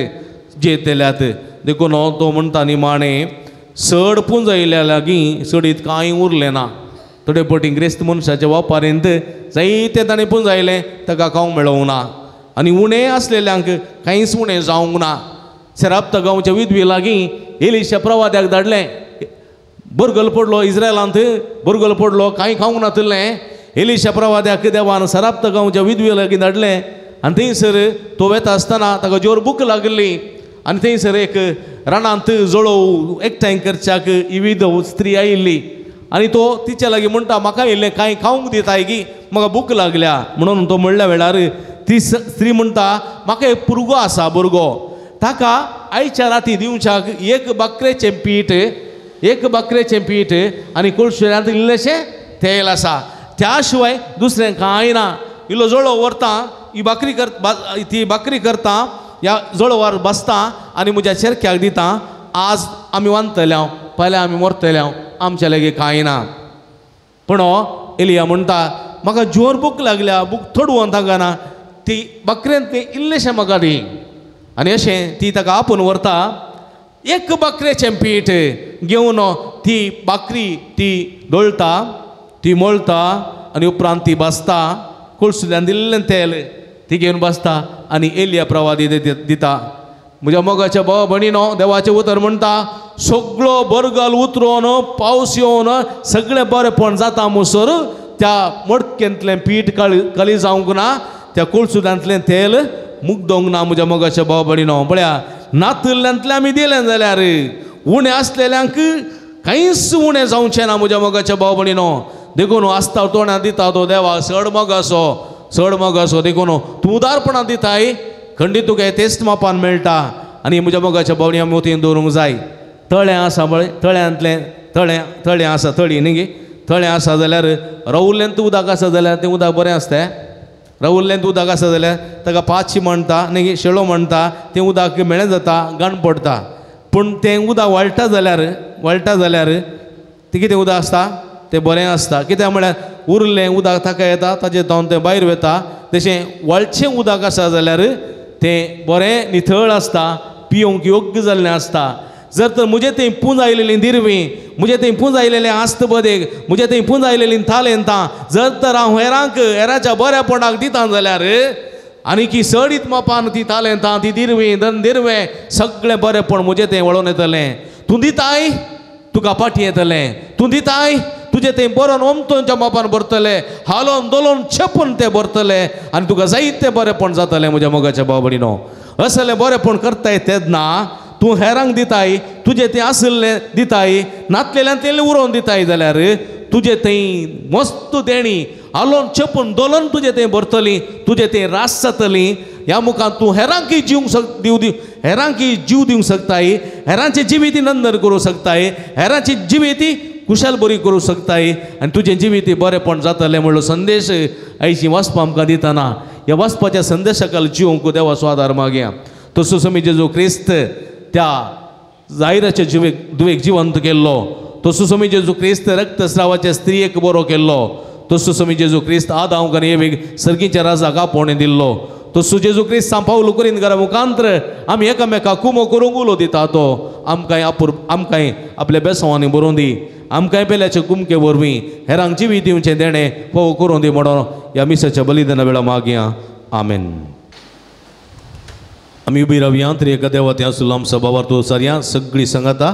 जियेतल्यात। देखून तो म्हणटा निमाणें चड पुंजयल्या लागीं चडीत कांय उरलें ना। थोडे पटी ग्रेस्त मनशाच्या वापारींत जायतें ताणें पुंजायलें, ताका खावंक मेळोंक ना आनी उणें आसलेल्यांक कांयच उणें जावंक ना। सेराप्ता गांवच्या विधवी लागीं एलिशा प्रवाद्याक धाडलें, बरगल पडलो इस्रायलांत, बरगल पडलो, कांय खावंक नातिल्लें। एलिशा प्रवाद्याक देवान सराप्ता गांवच्या विधवी लागीं धाडलें आनी थंयसर तो वेता आसतना ताका जोर भूक लागिल्ली आनी थंयसर एक रानांत जळोव एकठांय करच्याक ही विधव स्त्री आयिल्ली आनी तो तिच्या लागीं म्हणटा म्हाका इल्लें कांय खावंक दिताय की म्हाका भूक लागल्या म्हणून तो म्हणल्या वेळार ती स्त्री म्हणटा म्हाका एक भुरगो आसा, भुरगो ताका आयच्या राती दिवच्याक एक बाकरेचें पीठ, एक बाकरेचें पीठ आनी कोळशेंत इल्लेशें तेल आसा, त्या शिवाय दुसरें कांय ना। इल्लो जळोव व्हरता, ही भाकरी कर, ती भाकरी करता, ह्या जळोवार बसता आनी म्हज्या चेरक्याक दिता, आज आमी वांदतले हांव, फाल्यां आमी मरतले हांव, आमच्या लागीं कांय ना। पूण एलिया म्हणटा म्हाका जोर भूक लागल्या, भूक थोडवन तांकां ना, ती बाकरेन तें इल्लेशें म्हाका दी। आनी अशें ती ताका आपोवन व्हरता, एक बाकरेचें पीठ घेवन ती बाकरी ती दळटा, ती मळटा आनी उपरांत ती भाजता, कोळसुल्यान दिल्लें तेल ती घेवन बसता आनी एलिया प्रवादी दिता। म्हज्या मोगाच्या भाव भयणीनो, देवाचें उतर म्हणटा सगळो बरगल उतरोन पावस येवन सगळें बरेंपण जाता म्हणसर त्या मडकेंतलें पीठ कली जावंक ना, त्या कोळसुल्यांतलें तेल मुगदोंक ना। म्हज्या मोगाच्या भाव भयणीनो, पळया नातल्ल्यांतलें आमी दिलें जाल्यार उणें आसलेल्यांक कांयच उणें जावचें ना। म्हज्या मोगाच्या भाव भयणीनो, देखून आसता तोंडां दिता तो देवा चड मोगासो, चड मोगासो। देखून तूं उदारपणान दिताय, खंडीत तुका तेच मापान मेळटा। आनी म्हज्या मोगाच्या भावणी आमी मोतयेन दवरूंक जाय। तळें आसा पळय, तळ्यांतलें तळें तळें आसा, तळी न्ही गे, तळें आसा जाल्यार रवुल्लेंत उदक आसा जाल्यार तें उदक बरें आसता। रवुल्लेंत उदक आसा जाल्यार ताका पाचशी म्हणटा न्ही गे, शेळो म्हणटा, तें उदक मेळें जाता, घाण पडटा। पूण तें उदक वाळटा जाल्यार, वाळटा जाल्यार तें कितें उदक आसता तें बरें आसता। कित्याक म्हळ्यार उरलें उदक ताका येता, ताजें जावन तें भायर वता। तशें वाळचें उदक आसा जाल्यार तें बरें नितळ आसता, पिवंक योग्य जाल्लें आसता। जर तर म्हजें थंय पुंजायलेलीं दिरवीं, म्हजें थंय पुंजायलेलें आस्त बदेक, म्हजें थंय पुंजायलेलीं तालेंतां जर तर हांव हेरांक हेराच्या बऱ्यापणाक दिता जाल्यार आनी की सडीत मापान ती तालेंतां, ती दिरवीं, धन दिरवें सगळें बरेंपण म्हजें थंय वळोवन येतलें। तूं दिताय तुका फाटीं येतलें, तूं दिताय तुजें थंय बरोवन ओमतोनच्या मापान भरतलें, हालोवन दोलोवन छेपून तें भरतलें आनी तुका जायतें बरेंपण जातलें। म्हज्या मोगाच्या भाव भयणीनो, असलें बरेंपण करताय तेन्ना तूं हेरांक दिताय, तुजें तें आशिल्लें दिताय, नातलेल्यांतलें उरोवन दिताय जाल्यार तुजें थंय मस्त देणी हालोवन छेपून दोलोन तुजें थंय भरतली, तुजें थंय रास जातली। ह्या मुखार तूं हेरांकय जिवंक शक दिव दिव हेरांकय जीव दिवंक शकताय, हेरांचे जिवीत नंदन करूंक शकताय, हेरांची जिवीत कुशल बरी करूंक शकताय आनी तुजें जिवीत बरेंपण जातलें म्हणलो संदेश आयची वाचपा आमकां दितना ह्या वाचपाच्या संदेशाक जिवंक देवाचो आदार मागया। तसोच आमी जेजू क्रिस्त त्या जायराचे जिवेक दुवेक जिवंत केल्लो, तसो सोमी जेजू क्रिस्त रक्तस्रावाच्या स्त्रियेक बरो केल्लो, तसो सोमी जेजू क्रिस्त आदांव आनी एवेक सर्गीच्या राजाक आपोवणें दिल्लो, तसो जेजू क्रिस्त सांव पावलो कुरिंदकारा मुखांत्र आमी एकामेका कुमो करूंक उलो दिता तो आमकांय आमकांय आपल्या बेसांवांनी बरोवन दी, आमकांय पेल्याचे कुमके वरवीं हेरांक जिवीत दिवचें देणें फोव करूं दी म्हणून ह्या मिसाच्या बलिदाना वेळा मागया. आमेन. आमी उबी रावया. तरी एका देवा त्या आसलो आमचो बाबार तो सारया सगळी संगाता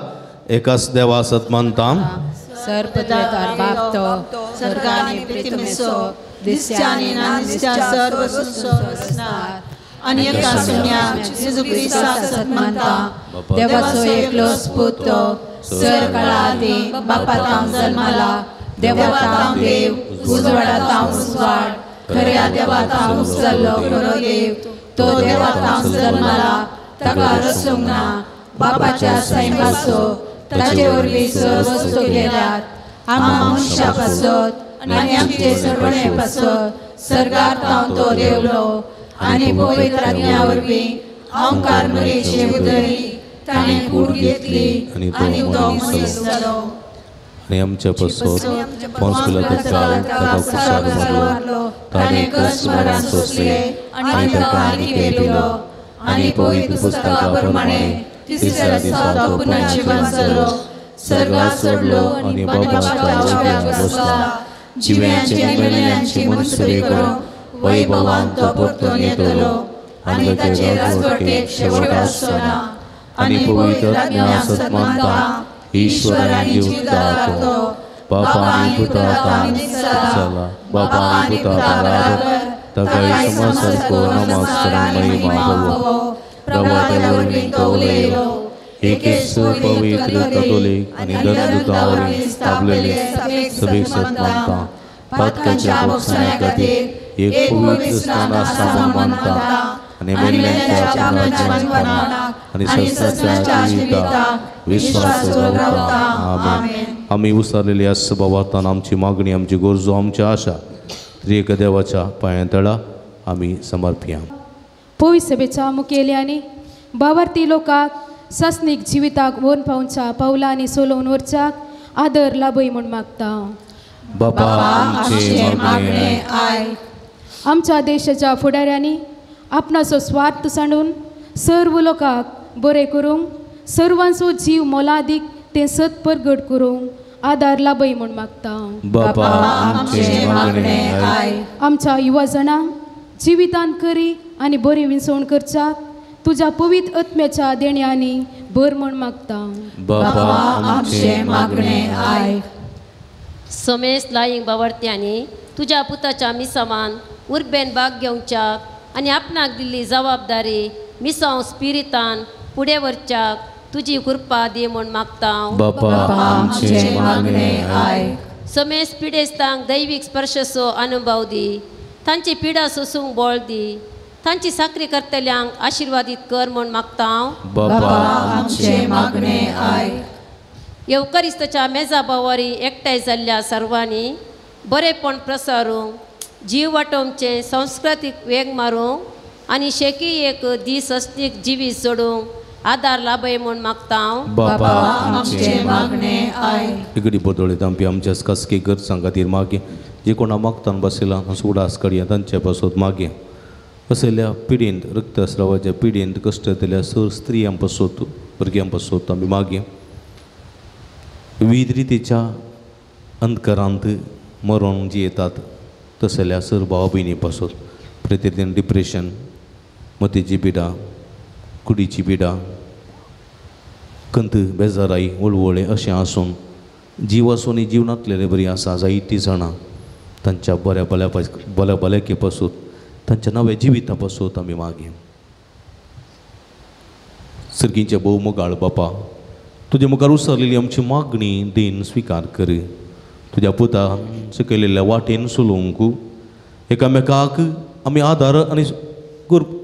एकाच देवा सत मानता. देवाचो एकलोच पूत सर काळा बापा जल्माला, देवा देव उजवाडा उजवाड, खऱ्या देवा जाल्लो खरो देव, तो देवा जल्माला, ताका रसूंक ना, बापाच्या सैमाचो ताचे वरवीं सर्व वस्तू केल्यात, आमकां मनशां पासत आनी आमचे सरवणे पासत सर्गार तावन तो देवलो आनी पवित्र आत्म्या वरवीं ओंकार मरेचे उदरी ताणें कूड घेतली आनी तो मनीस जालो. आनी आमच्या पासत पोंस पिलाताक ताका कुसार मारलो, ताणें कश्ट मरण सोंसलें आनी ताका आनी दिलो आनी पवित्र पुस्तका प्रमाणे तिसऱ्या दिसा तो पुनर्जिवन जालो, सर्गार चडलो आनी बापाच्या उजव्याक बसला, जिव्यांची आनी मेल्ल्यांची मनसुरी करूंक वैभवान तो परतून येतलो आनी ताचे राजवटेक शेवट आसचो ना. आनी पवित्र आत्म्या सत मानता, ईश्वर आनी जिवदाता तो, बापा आनी पुता जाला, बापा आनी पुता बराबर ताकाय समसारको नमस्कार महिमा भोवो, प्रभाता वरवीं तो उलयलो, एकेच पवित्र कथोलीक आनी दंतुता वरवीं स्थापलेले सभेक सत मानता, पातकाच्या भोगसण्या खातीर एक पवित्र स्नान आसा म्हूण मानता आनी मेल्ल्यांच्या पुनर्जीवनाक आनी संवसाराच्या जिविताक विश्वास दवरता. आमेन. आमी उसारलेली आस बाबातान आमची मागणी, आमची गरजो, आमची आशा त्रिएक देवाच्या पांया तळा आमी समर्पया. पवित्र सभेच्या मुखेल्यांनी बाबार्थी लोकांक सासणीक जिविताक वोन पावच्या पावलांनी सोलोवन व्हरच्याक आदर लाभय म्हूण मागता. बापा आमचें मागणें आयक. आमच्या देशाच्या फुडाऱ्यांनी आपणाचो स्वार्थ सांडून सर्व लोकांक बरें करूंक, सर्वांचो जीव मोलादीक तें सत परगट करूंक आदार लाभय म्हूण मागता. बापा आमचें मागणें आयक. आमच्या युवा जाणांक जिवितांत करी आनी बरी विंचवण करच्याक तुज्या पवित्र आत्म्याच्या देण्यांनी भर म्हूण मागता. बापा आमचें मागणें आयक. समेस लायींग बावडत्यांनी तुज्या पुताच्या मिसावान उर्बेन भाग घेवच्याक आनी आपणाक दिल्ली जबाबदारी मिसांव स्पिरितान फुडें व्हरच्याक तुजी कृपा दी म्हूण मागता. बापा आमचें मागणें आयक. समेस पिडेस्तांक दैवीक स्पर्शाचो अनुभव दी, तांची पिडा सोसूंक बळ दी, तांची साकरी करतल्यांक आशिर्वादीत कर म्हूण मागता. बापा आमचें मागणें आयक. येवकरिस्ताच्या मेजा बावारी एकठांय जाल्ल्या सर्वांनी बरेपण प्रसारूंक, जीव वाटोवचें संस्कृतीक वेग मारूंक आनी शेकी एक दीस असनीक जिवीत जोडूंक आदार लाभय म्हूण मागता. बापा आमचें मागणें आयक. इगडी बदोळीत आमपी आमच्या खासगी गरजां खातीर मागीं, जे कोणा मागतान बसयला उडास काडया तांचे पासत मागीं, असल्या पिडींत रक्तस्रावाच्या पिडींत कश्ट जातल्या सर स्त्रियां पासत भुरग्यां पासत आमी मागीं, विविध रितीच्या अंधकारांत मरोन जियेतात तसल्या सर भाव भयणी पासत, प्रतिदिन डिप्रेशन, मतीची पिडा, कुडीची पिडा, कंत, बेजाराई, वळवळे अशें आसून जीव आसून जीव नातलेले बरी आसा जायतीं जाणां तांच्या बऱ्या बल्या बल्या भलायके पासून तांच्या नव्या जिविता पासून आमी मागीं. सर्गींचे भोव मोगाळ बापा, तुजे मुखार उसरलेली आमची मागणी देन स्विकार कर, तुज्या पुतान शिकयलेल्या वाटेन चलोवंक एकामेकाक आमी आदार आनी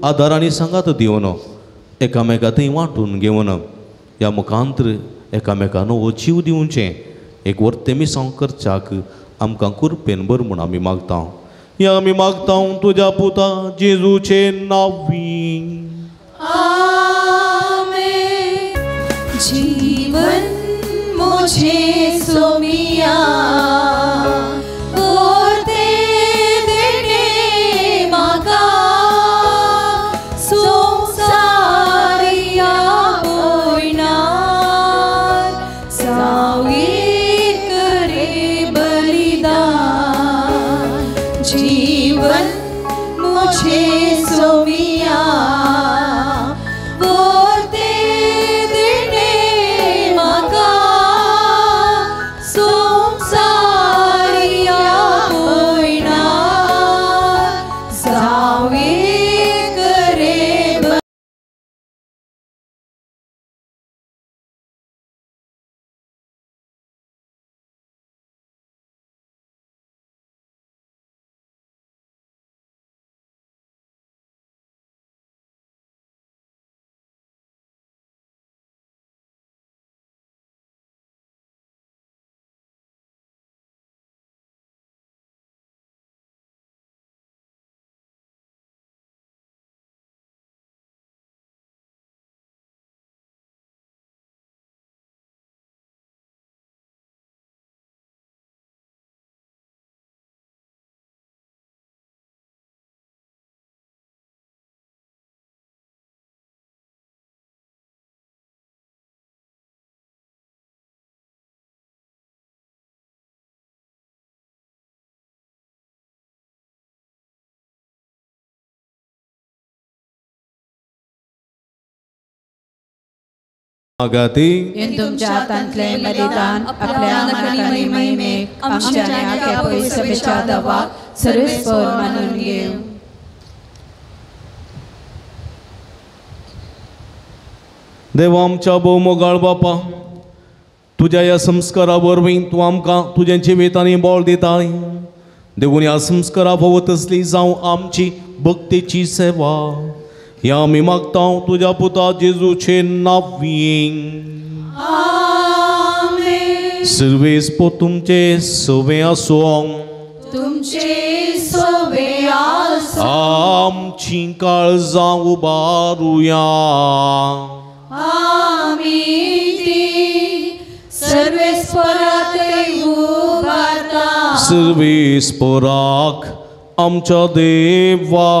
आदार आनी सांगात दिवन एकामेका थंय वांटून घेवन ह्या मुखांत्र एकामेका नवो जीव दिवचें एक वर्ते मिसांव करच्याक आमकां कुरपेन भर म्हूण आमी मागता. ह्या आमी मागता तुज्या पुता जेजूचे नांवी. आमेन. जीवन मुझे सोमिया पोरते देणे म्हाका संवसारिया पयणार जावं करे बलिदान. जीवन मुझे सोमिया पोरते देणे म्हाका संवसारिया पयणार जावं करे आगाती तुमच्या हातांतले बलिदान आपल्या मनानी महिमेक आमच्या आख्या पयसभेच्या दवाक सर्वेस्पर मानून घेव. देवा आमच्या भोवमोगाळ बापा, तुज्या ह्या संस्कारा वरवीं तूं आमकां तुजें जिवीत आनी बळ दिताय. देखून ह्या संस्कारा फावो तसली जावं आमची भक्तीची सेवा. ह्या आमी मागता तुज्या पुता जेजूचे नांवीं. आमेन. सर्वेस्पर तुमचे सवे आसूं. तुमचे सवे आसूं. आमची काळजां उबारुया. आमी ती सर्वेस्पराक उबारता. सर्वेस्पराक आमच्या देवा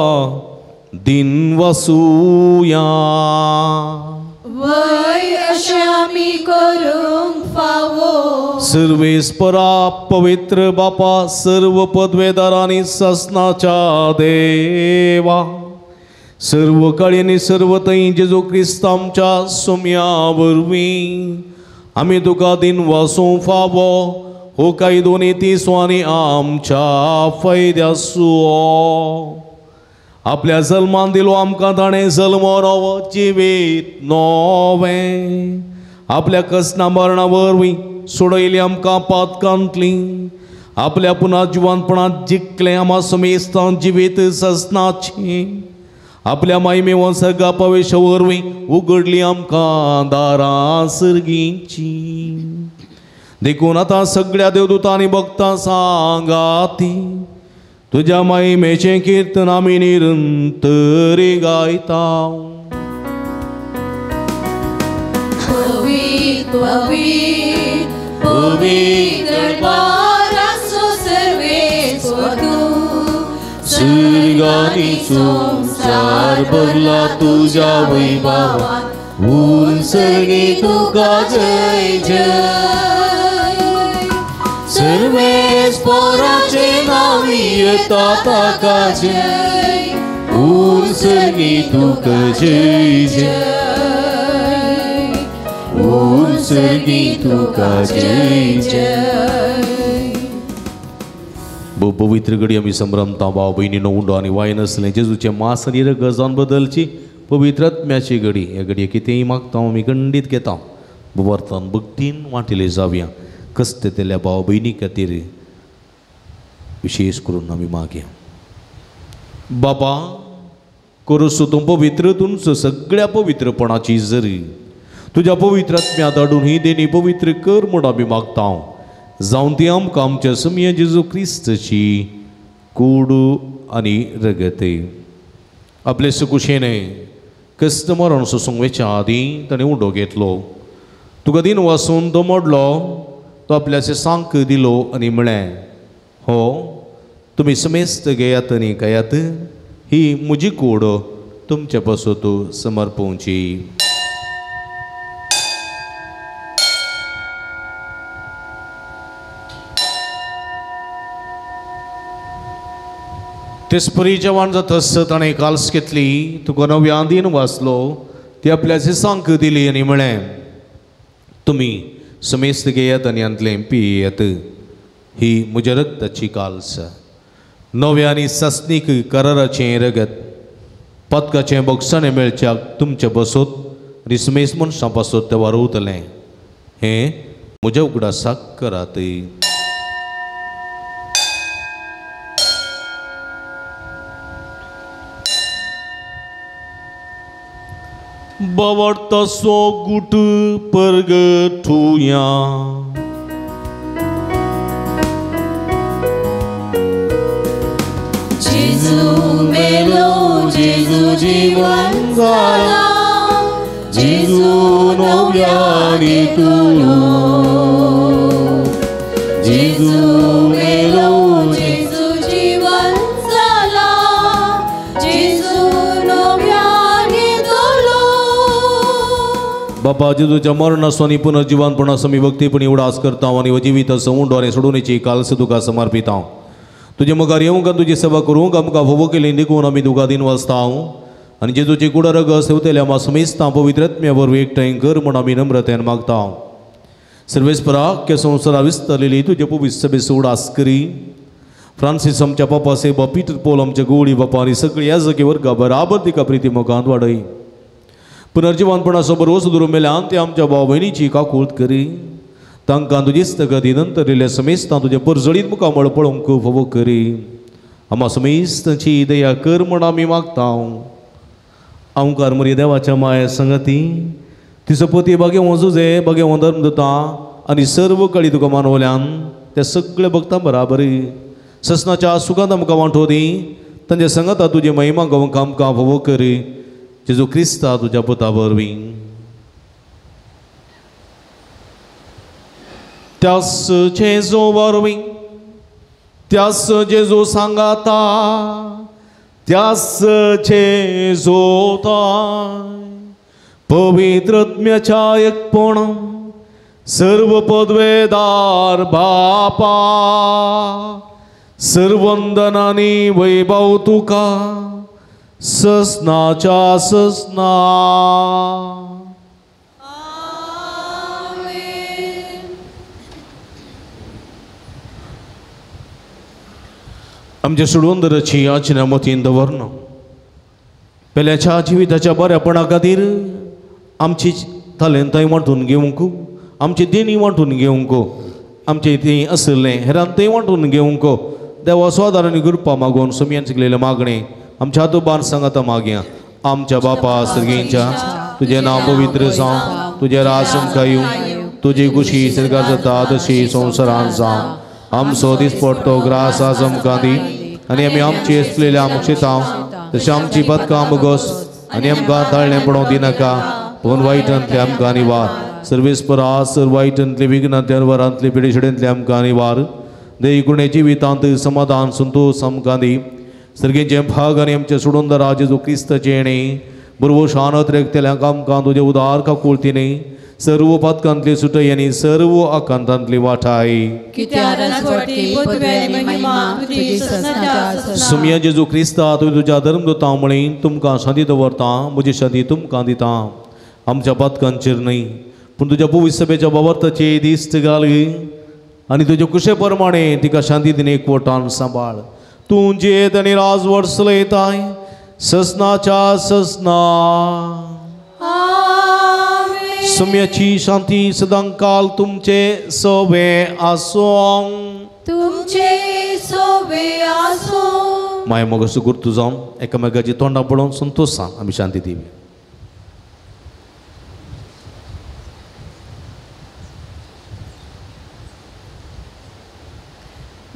दिन वसुया. वय अशें आमी करूंक फावो. सर्वेस्परा पवित्र बापा, सर्व पदवेदारांनी ससनाच्या देवा, सर्व काळी सर्व थंय जेजू क्रिस्त आमच्या सुम्या वरवीं आमी तुका दिन वसूं फावो. हो कायदो नीती स्वानी आमच्या फायद्यासो. आपल्या जल्मान दिलो आमकां ताणें जल्म नवो जिवीत नवें. आपल्या कसना मरणा वरवीं सोडयली आमकां पातकांतली. आपल्या पुना जिवानपणांत जिखलें आमा समेस्तान जिवीत ससनाची. आपल्या मायमेवन सगळ्या पवेशा वरवीं उगडली आमकां दारां सर्गीची. देखून आतां सगळ्या देवदूतांनी भक्तां सांगाती तुज्या महिमेचें कीर्तन आमी निरंतर गायता. पवित्र पवित्र पवित्र पारासो सर्वेस्पर तूं सर्गानी संवसार भरला तुज्या वैभवान. ऊन सर्गी तुका जय जय. सर्वेस्पराचे नांवी येता ताका जय. ऊन सर्गी तुका जय जय. ऊन सर्गी तुका जय जय. भोव पवित्र घडी आमी संभ्रमता भाव भयणीनो उंडो आनी वाय नासलें जेजूचें मास आनी रगत जावन बदलची पवित्र आत्म्याची घडी. ह्या घडये कितेंय मागता आमी खंडीत घेता. भुवार्थान भक्तीन वांटिले जावया. कष्ट तेल्या भाव भयणी खातीर विशेष करून आमी मागया. बाबा करूसो तूं पवित्र तुमचो सगळ्या पवित्रपणाची जरी तुज्या पवित्र आत्म्या धाडून ही देणी पवित्र कर म्हूण आमी मागता. जावन ती आमकां आमच्या समिया जेजू क्रिस्तची कूड आनी रगत. आपले सुकुशेने क्रिस्त मरण सोसूंक वचच्या आदीं ताणें उडो घेतलो. तुका दिन वासून तो मोडलो, तो आपल्या सांक दिलो आनी म्हळें, हो तुमी समेस्त घेयात आनी खायात, ही म्हजी कूड तुमचे पासत समर्पोवची. तेचपरी जेवण जातस ताणें काल्स घेतली, तुका नव्या दिन वाचलो, ती आपल्या सांक दिली आनी म्हळें, तुमी समेस्त घेयात आनी हांतलें पियेयात, ही म्हज्या रक्ताची काल्स, नव्या आनी सासणीक कराराचें रगत, पदकाचें बोगसाणें मेळच्याक तुमचे बसत आनी समेस्त मनशां पासत तें वारोवतलें, हें म्हज्या उगडासाक करात. बावडतासो गुट परगटुया. जेजू मेलो, जेजू जीवन जाला, जेजू नव्याने तुलो, जेजू मेलो, जेजू जीवन जाला, जेजू नव्याने तुलो. बापा जेजूच्या मरणाचो आनी पुनर्जिवनपणाचो आमी भक्तीपणी उडास करता आनी जिविताचो उंडो आनी सोडूनची काल्स तुका समर्पिता. तुजे मुखार येवंक आनी तुजी सेवा करूंक आमकां फावो केली देखून आमी तुका दिन वाचता आनी जेजूची कुडा रगत सेवतल्या आमकां समेस्तां पवित्र आत्म्या वरवीं एकठांय कर म्हूण आमी नम्रतेन मागता. सर्वेस्परा अख्ख्या संवसारा विस्तारलेली तुजे पवित्र सभेचो उडास करी. फ्रांसीस आमच्या पापा सेवा, पीटर पोल आमच्या गोवळी बापा आनी सगळी याजकी वर्गा बराबर तिका प्रिती मुखांत वाडय. पुनर्जिवनपणाचो बरोस धरून मेल्यान ते आमच्या भाव भयणीची काकूळत करी. तांकां तुजीच गती नंतर इल्ले समेस्तां तुजें परजळीत मुखामळ पळोवंक फावो करी. आमा समेस्तांची दया कर म्हूण आमी मागता. आमकार मरी देवाच्या माया संगती तिचो पती बागेवो जुजे बागेवो धर्म दिता आनी सर्व कळी तुका मानवल्यान त्या सगळ्या भक्तां बराबरी ससनाच्या सुखांत आमकां वांटो दी. तांच्या संगता तुजी महिमा गावंक आमकां फावो करी. जेजू क्रिस्ता तुज्या पुता वरवीं. त्यास जेजू वरवीं, त्यास जेजू सांगाता, त्यास जेजू पवित्र आत्म्याच्या एकपण सर्व पदवेदार बापा, सर्वंदनानी वैभव तुका ससनाच्या ससना. आमच्या सोडवंदराची आचना मतीन दवरना पेल्याच्या जिविताच्या बऱ्यापणा खातीर आमची तालेंतांय वांटून घेवंक, आमची देणी वांटून घेवंक, आमचे थंय आशिल्लें हेरांतय वांटून घेवंक देवा स्वादार आनी कृपा मागून सुमयान शिकलेलें मागणें आमच्या हातोबार सांगाता मागया. आमच्या बापा सर्गींच्या तुजें नांव पवित्र जावं, तुजें राज आमकां येवं, तुजी खुशी सर्गात जाता तशी संवसारांत जावं. आमचो दिसपडतो ग्रास आज आमकां दी आनी आमी आमची आसलेल्या मुक्षितां तशें आमची पदकां मुगोस आनी आमकां ताळणें पडोवंक दिनाका, पूण वायटांतले आमकां निवार. सर्वेस्परा सर वायटांतले विघ्नांतले वरांतले पिडेशेडेंतले आमकां निवार. देई कुणे जिवितांत समाधान संतोष आमकां दी. सर्गेचें भाग आनी आमचें सोडून जेजू क्रिस्ताचें येणें बरोबर शानत रेखतल्यांक आमकां तुजें उदार काकुळतीने सर्व पातकांतली सुटय आनी सर्व आकांतांतली वाठाय. सुमया जेजू क्रिस्ता तुवें तुज्या धर्मदूतां म्हळी तुमकां शांती दवरता, म्हजी शांती तुमकां दिता. आमच्या पातकांचेर न्हय पूण तुज्या पवित्र सभेच्या बाबर्थाची दिस्त घाल आनी तुजे कुशे प्रमाणे तिका शांती दिने एकवटान सांबाळ. तूं जियेत आनी राजवट चलयताय ससनाच्या ससना. सुम्याची शांती सदांकाल तुमचे सोवे आसूं, तुमचे सोवे आसूं. माय मोगाचो गुर्तू जावन एकामेकाची तोंडां पळोवन संतोशान आमी शांती दिवी.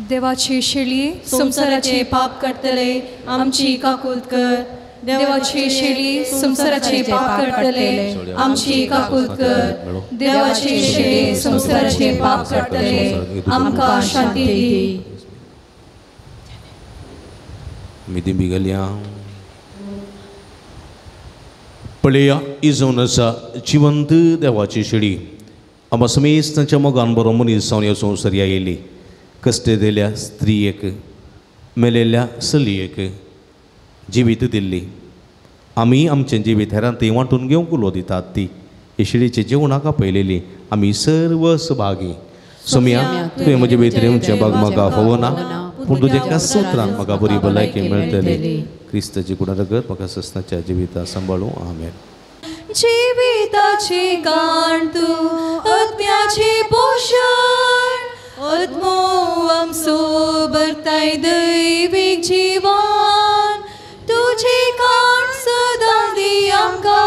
देवाची शेळी संवसाराचे पाप करतले आमची काकूत कर. देवाची शेळी संवसाराची पाप काडटले आमची काकूत कर. देवाची शेळी संवसाराचे पाप काडटले आमकां शांती दी. मिदी गेल्या पळया इजोवन आसा जिवंत देवाची शेळी. आमकां समेस्त तांच्या मोगान बरो मनीस जावन ह्या संवसार आयिल्ली. कश्ट दिल्या स्त्रियेक, मेलेल्या चलयेक जिवीत दिल्ली. आमी आमचें जिवीत हेरां थंय वांटून घेवंक उलो दितात ती हे शेळीचे जेवणाक आपयलेली आमी सर्व सभागी. सोम्या तुवें म्हजे भितर येवचें बाग म्हाका फावना, पूण तुजें एकाच उतरान म्हाका बरी भलायकी मेळटली. क्रिस्ताची कुडा रगत म्हाका सस्नाच्या जिविता सांबाळूं. आमेन. जिविताची काण तूं आत्म्याची पोशण, आत्मो आमचो भरताय दैवीक जिवन. तुजी काण सदां दी आमकां,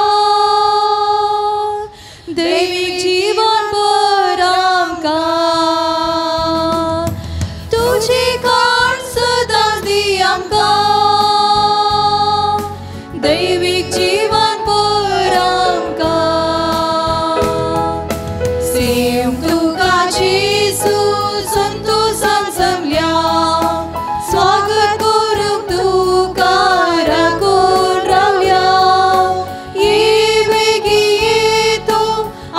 दैवीक जिवन भर आमकां. तुजी काण सदां दी आमकां, दैवीक जिवन भर आमकां. सेम तुका जेजू संतोसान जमल्या, स्वागत करूंक तुका राखून रावया. ये बेगी ये तूं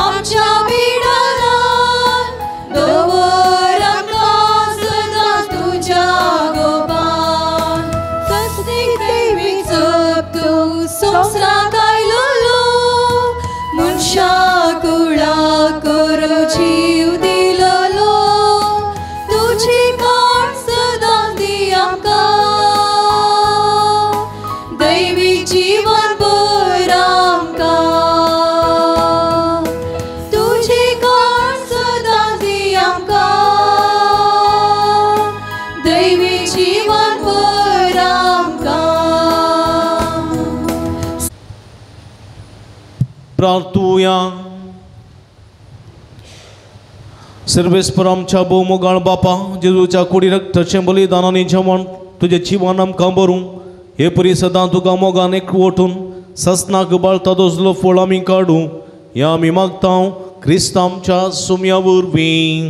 आमच्या बिडारान, दवर आमकां सदां तुज्या गोपान. कसली दैवीक जप तूं संवसाराक आयलोलो, मनशा कुळा करू जीव दिलोलो. तुजी काण सदां दी आमकां, दैवीक जिवन भर आमकां. तुजी काण सदां दी आमकां, दैवीक जिवन भर आमकां. प्रार्थुया. सर्वेस्पर आमच्या भोवमोगाळ बापा, जेजूच्या कुडी रक्ताचें बलिदान आनी जेवण तुजें जिवन आमकां भरूं. हे परी सदां तुका मोगान एकवटून ससनाक बाळता तसलो फळ आमी काडूं ह्या आमी मागता क्रिस्त आमच्या सुम्या वरवीं.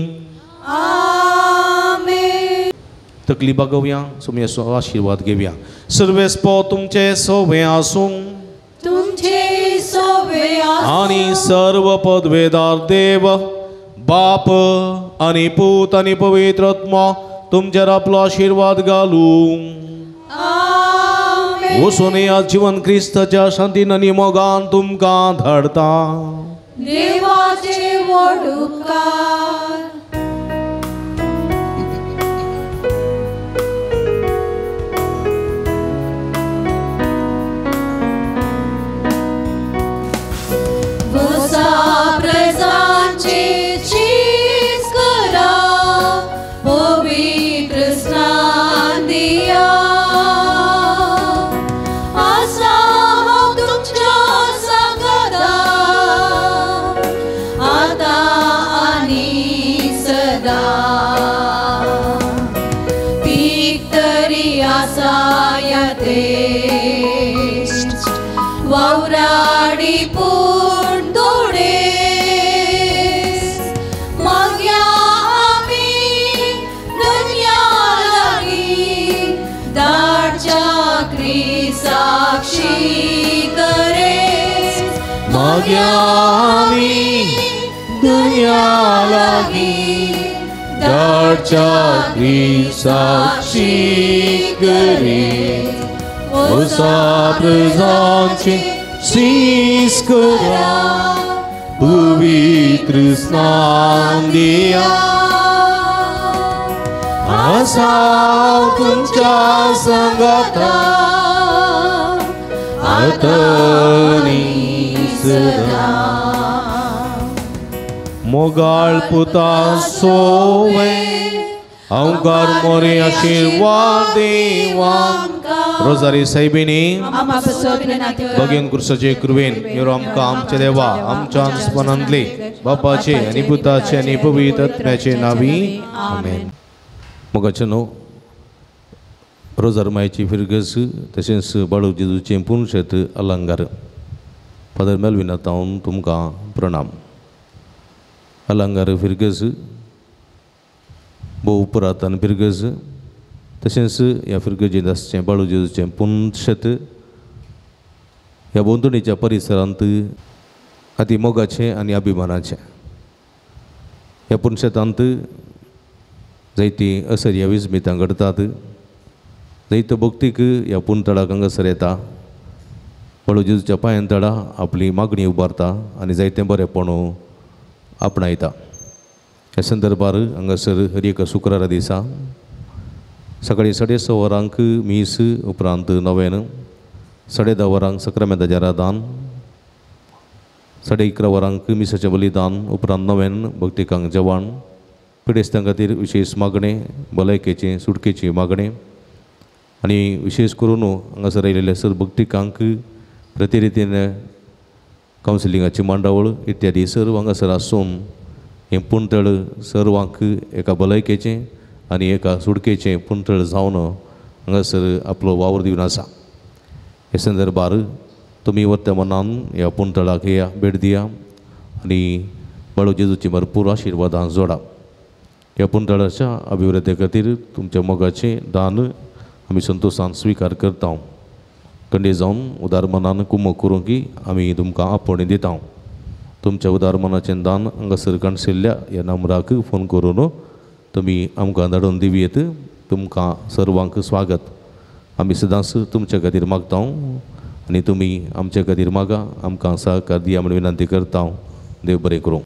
तकली बागोवया, सुम्याचो आशिर्वाद घेवया. सर्वेस्पर तुमचें सवें आसूं तुमचे सोवे आनी सर्व पदवेदार देव बाप आनी पूत आनी पवित्र आत्मा तुमचेर आपलो आशिर्वाद घालूं. वचून ह्या जिवन क्रिस्ताच्या शांतीन आनी मोगान तुमकां धाडता. देवाचे व्हड उपकार. वसा प्रजांचे चीज करा, पवित्र स्नान दिया. आसा हांव तुमच्या सांगाता, आतां आनी सदां. पीक तरी आसा ह्या देश, वावराडी पूण थोडे. मागया आमी दर्या लागीं, दाटच्या क्रिसाक्षी करेस. मागया आमी दर्या लागीं, दाटच्या क्रिसाक्षी करेस. वसा प्रजांचे शीस करा, पवित्र स्नान दिया. आसा तुमच्या सांगाता, आतां आनी सदां. मोगाळ पुता सोवे अवकार मोरे आशिर्वाद देवा. रोजारी साहेबिनी भगीन कुर्साचे कृवेन यो आमकां आमच्या देवा आमच्या स्मनांतले बापाचे आनी पुताचे आनी पवित्र आत्म्याचे नावी आमेन. मोगाचे न्हू रोजार मायची फिरगज तशेंच बाळू जेजूचें पुनशेत अलंगार. फादर मेलविना तावन तुमकां प्रणाम. अलंगार फिरगज भोव पुरातन फिरगज तशेंच ह्या फिरगजेंत आसचें बाळू जेजूचें पुनशेत ह्या भोंवतणीच्या परिसरांत अती मोगाचें आनी अभिमानाचें. ह्या पुनशेतांत जायतीं असर्या विस्मितां घडटात. जायतो भक्तीक ह्या पुनतळाक हांगासर येता, बाळू जेजूच्या पांयां तळा आपली मागणी उबारता आनी जायतें बरेंपण आपणायता. ह्या संदर्भार हांगासर हर एका शुक्रारा दिसा सकाळीं 6:30 वरांक मीस, उपरांत नव्यान 10:30 वरांक सक्रामेंताचें आराधन, 11:30 वरांक मिसाचें बलिदान, उपरांत नव्यान भक्तिकांक जेवण, पिडेस्तां खातीर विशेश मागणें, भलायकेचें सुटकेची मागणें आनी विशेश करून हांगासर आयिल्ल्या सर भक्तिकांक प्रतिरितीन कावन्सिलिंगाची मांडावळ इत्यादी सर्व हांगासर आसून हें पुणतळ सर्वांक एका भलायकेचें आनी एका सुटकेचें पुणतळ जावन हांगासर आपलो वावर दिवन आसा. हे संदर्भार तुमी वर्तमानान ह्या पुणतळाक या भेट दिया आनी बाळू जेजूची भरपूर आशिर्वादां जोडा. ह्या पुणतळाच्या अभिवृद्धी खातीर तुमच्या मोगाचें दान आमी संतोशान स्विकार करता. कंडे जावन उदार मनान कुमक करूंक आमी तुमकां आपोवणें दिता. तुमच्या उदार मनाचें दान हांगासर काणशिल्ल्या ह्या नंबराक फोन करून तुमी आमकां धाडून दिवयेत. तुमकां सर्वांक स्वागत. आमी सदांच तुमच्या खातीर मागता आनी तुमी आमच्या खातीर मागा, आमकां सहकार दिया म्हूण विनंती करता. देव बरें करूं.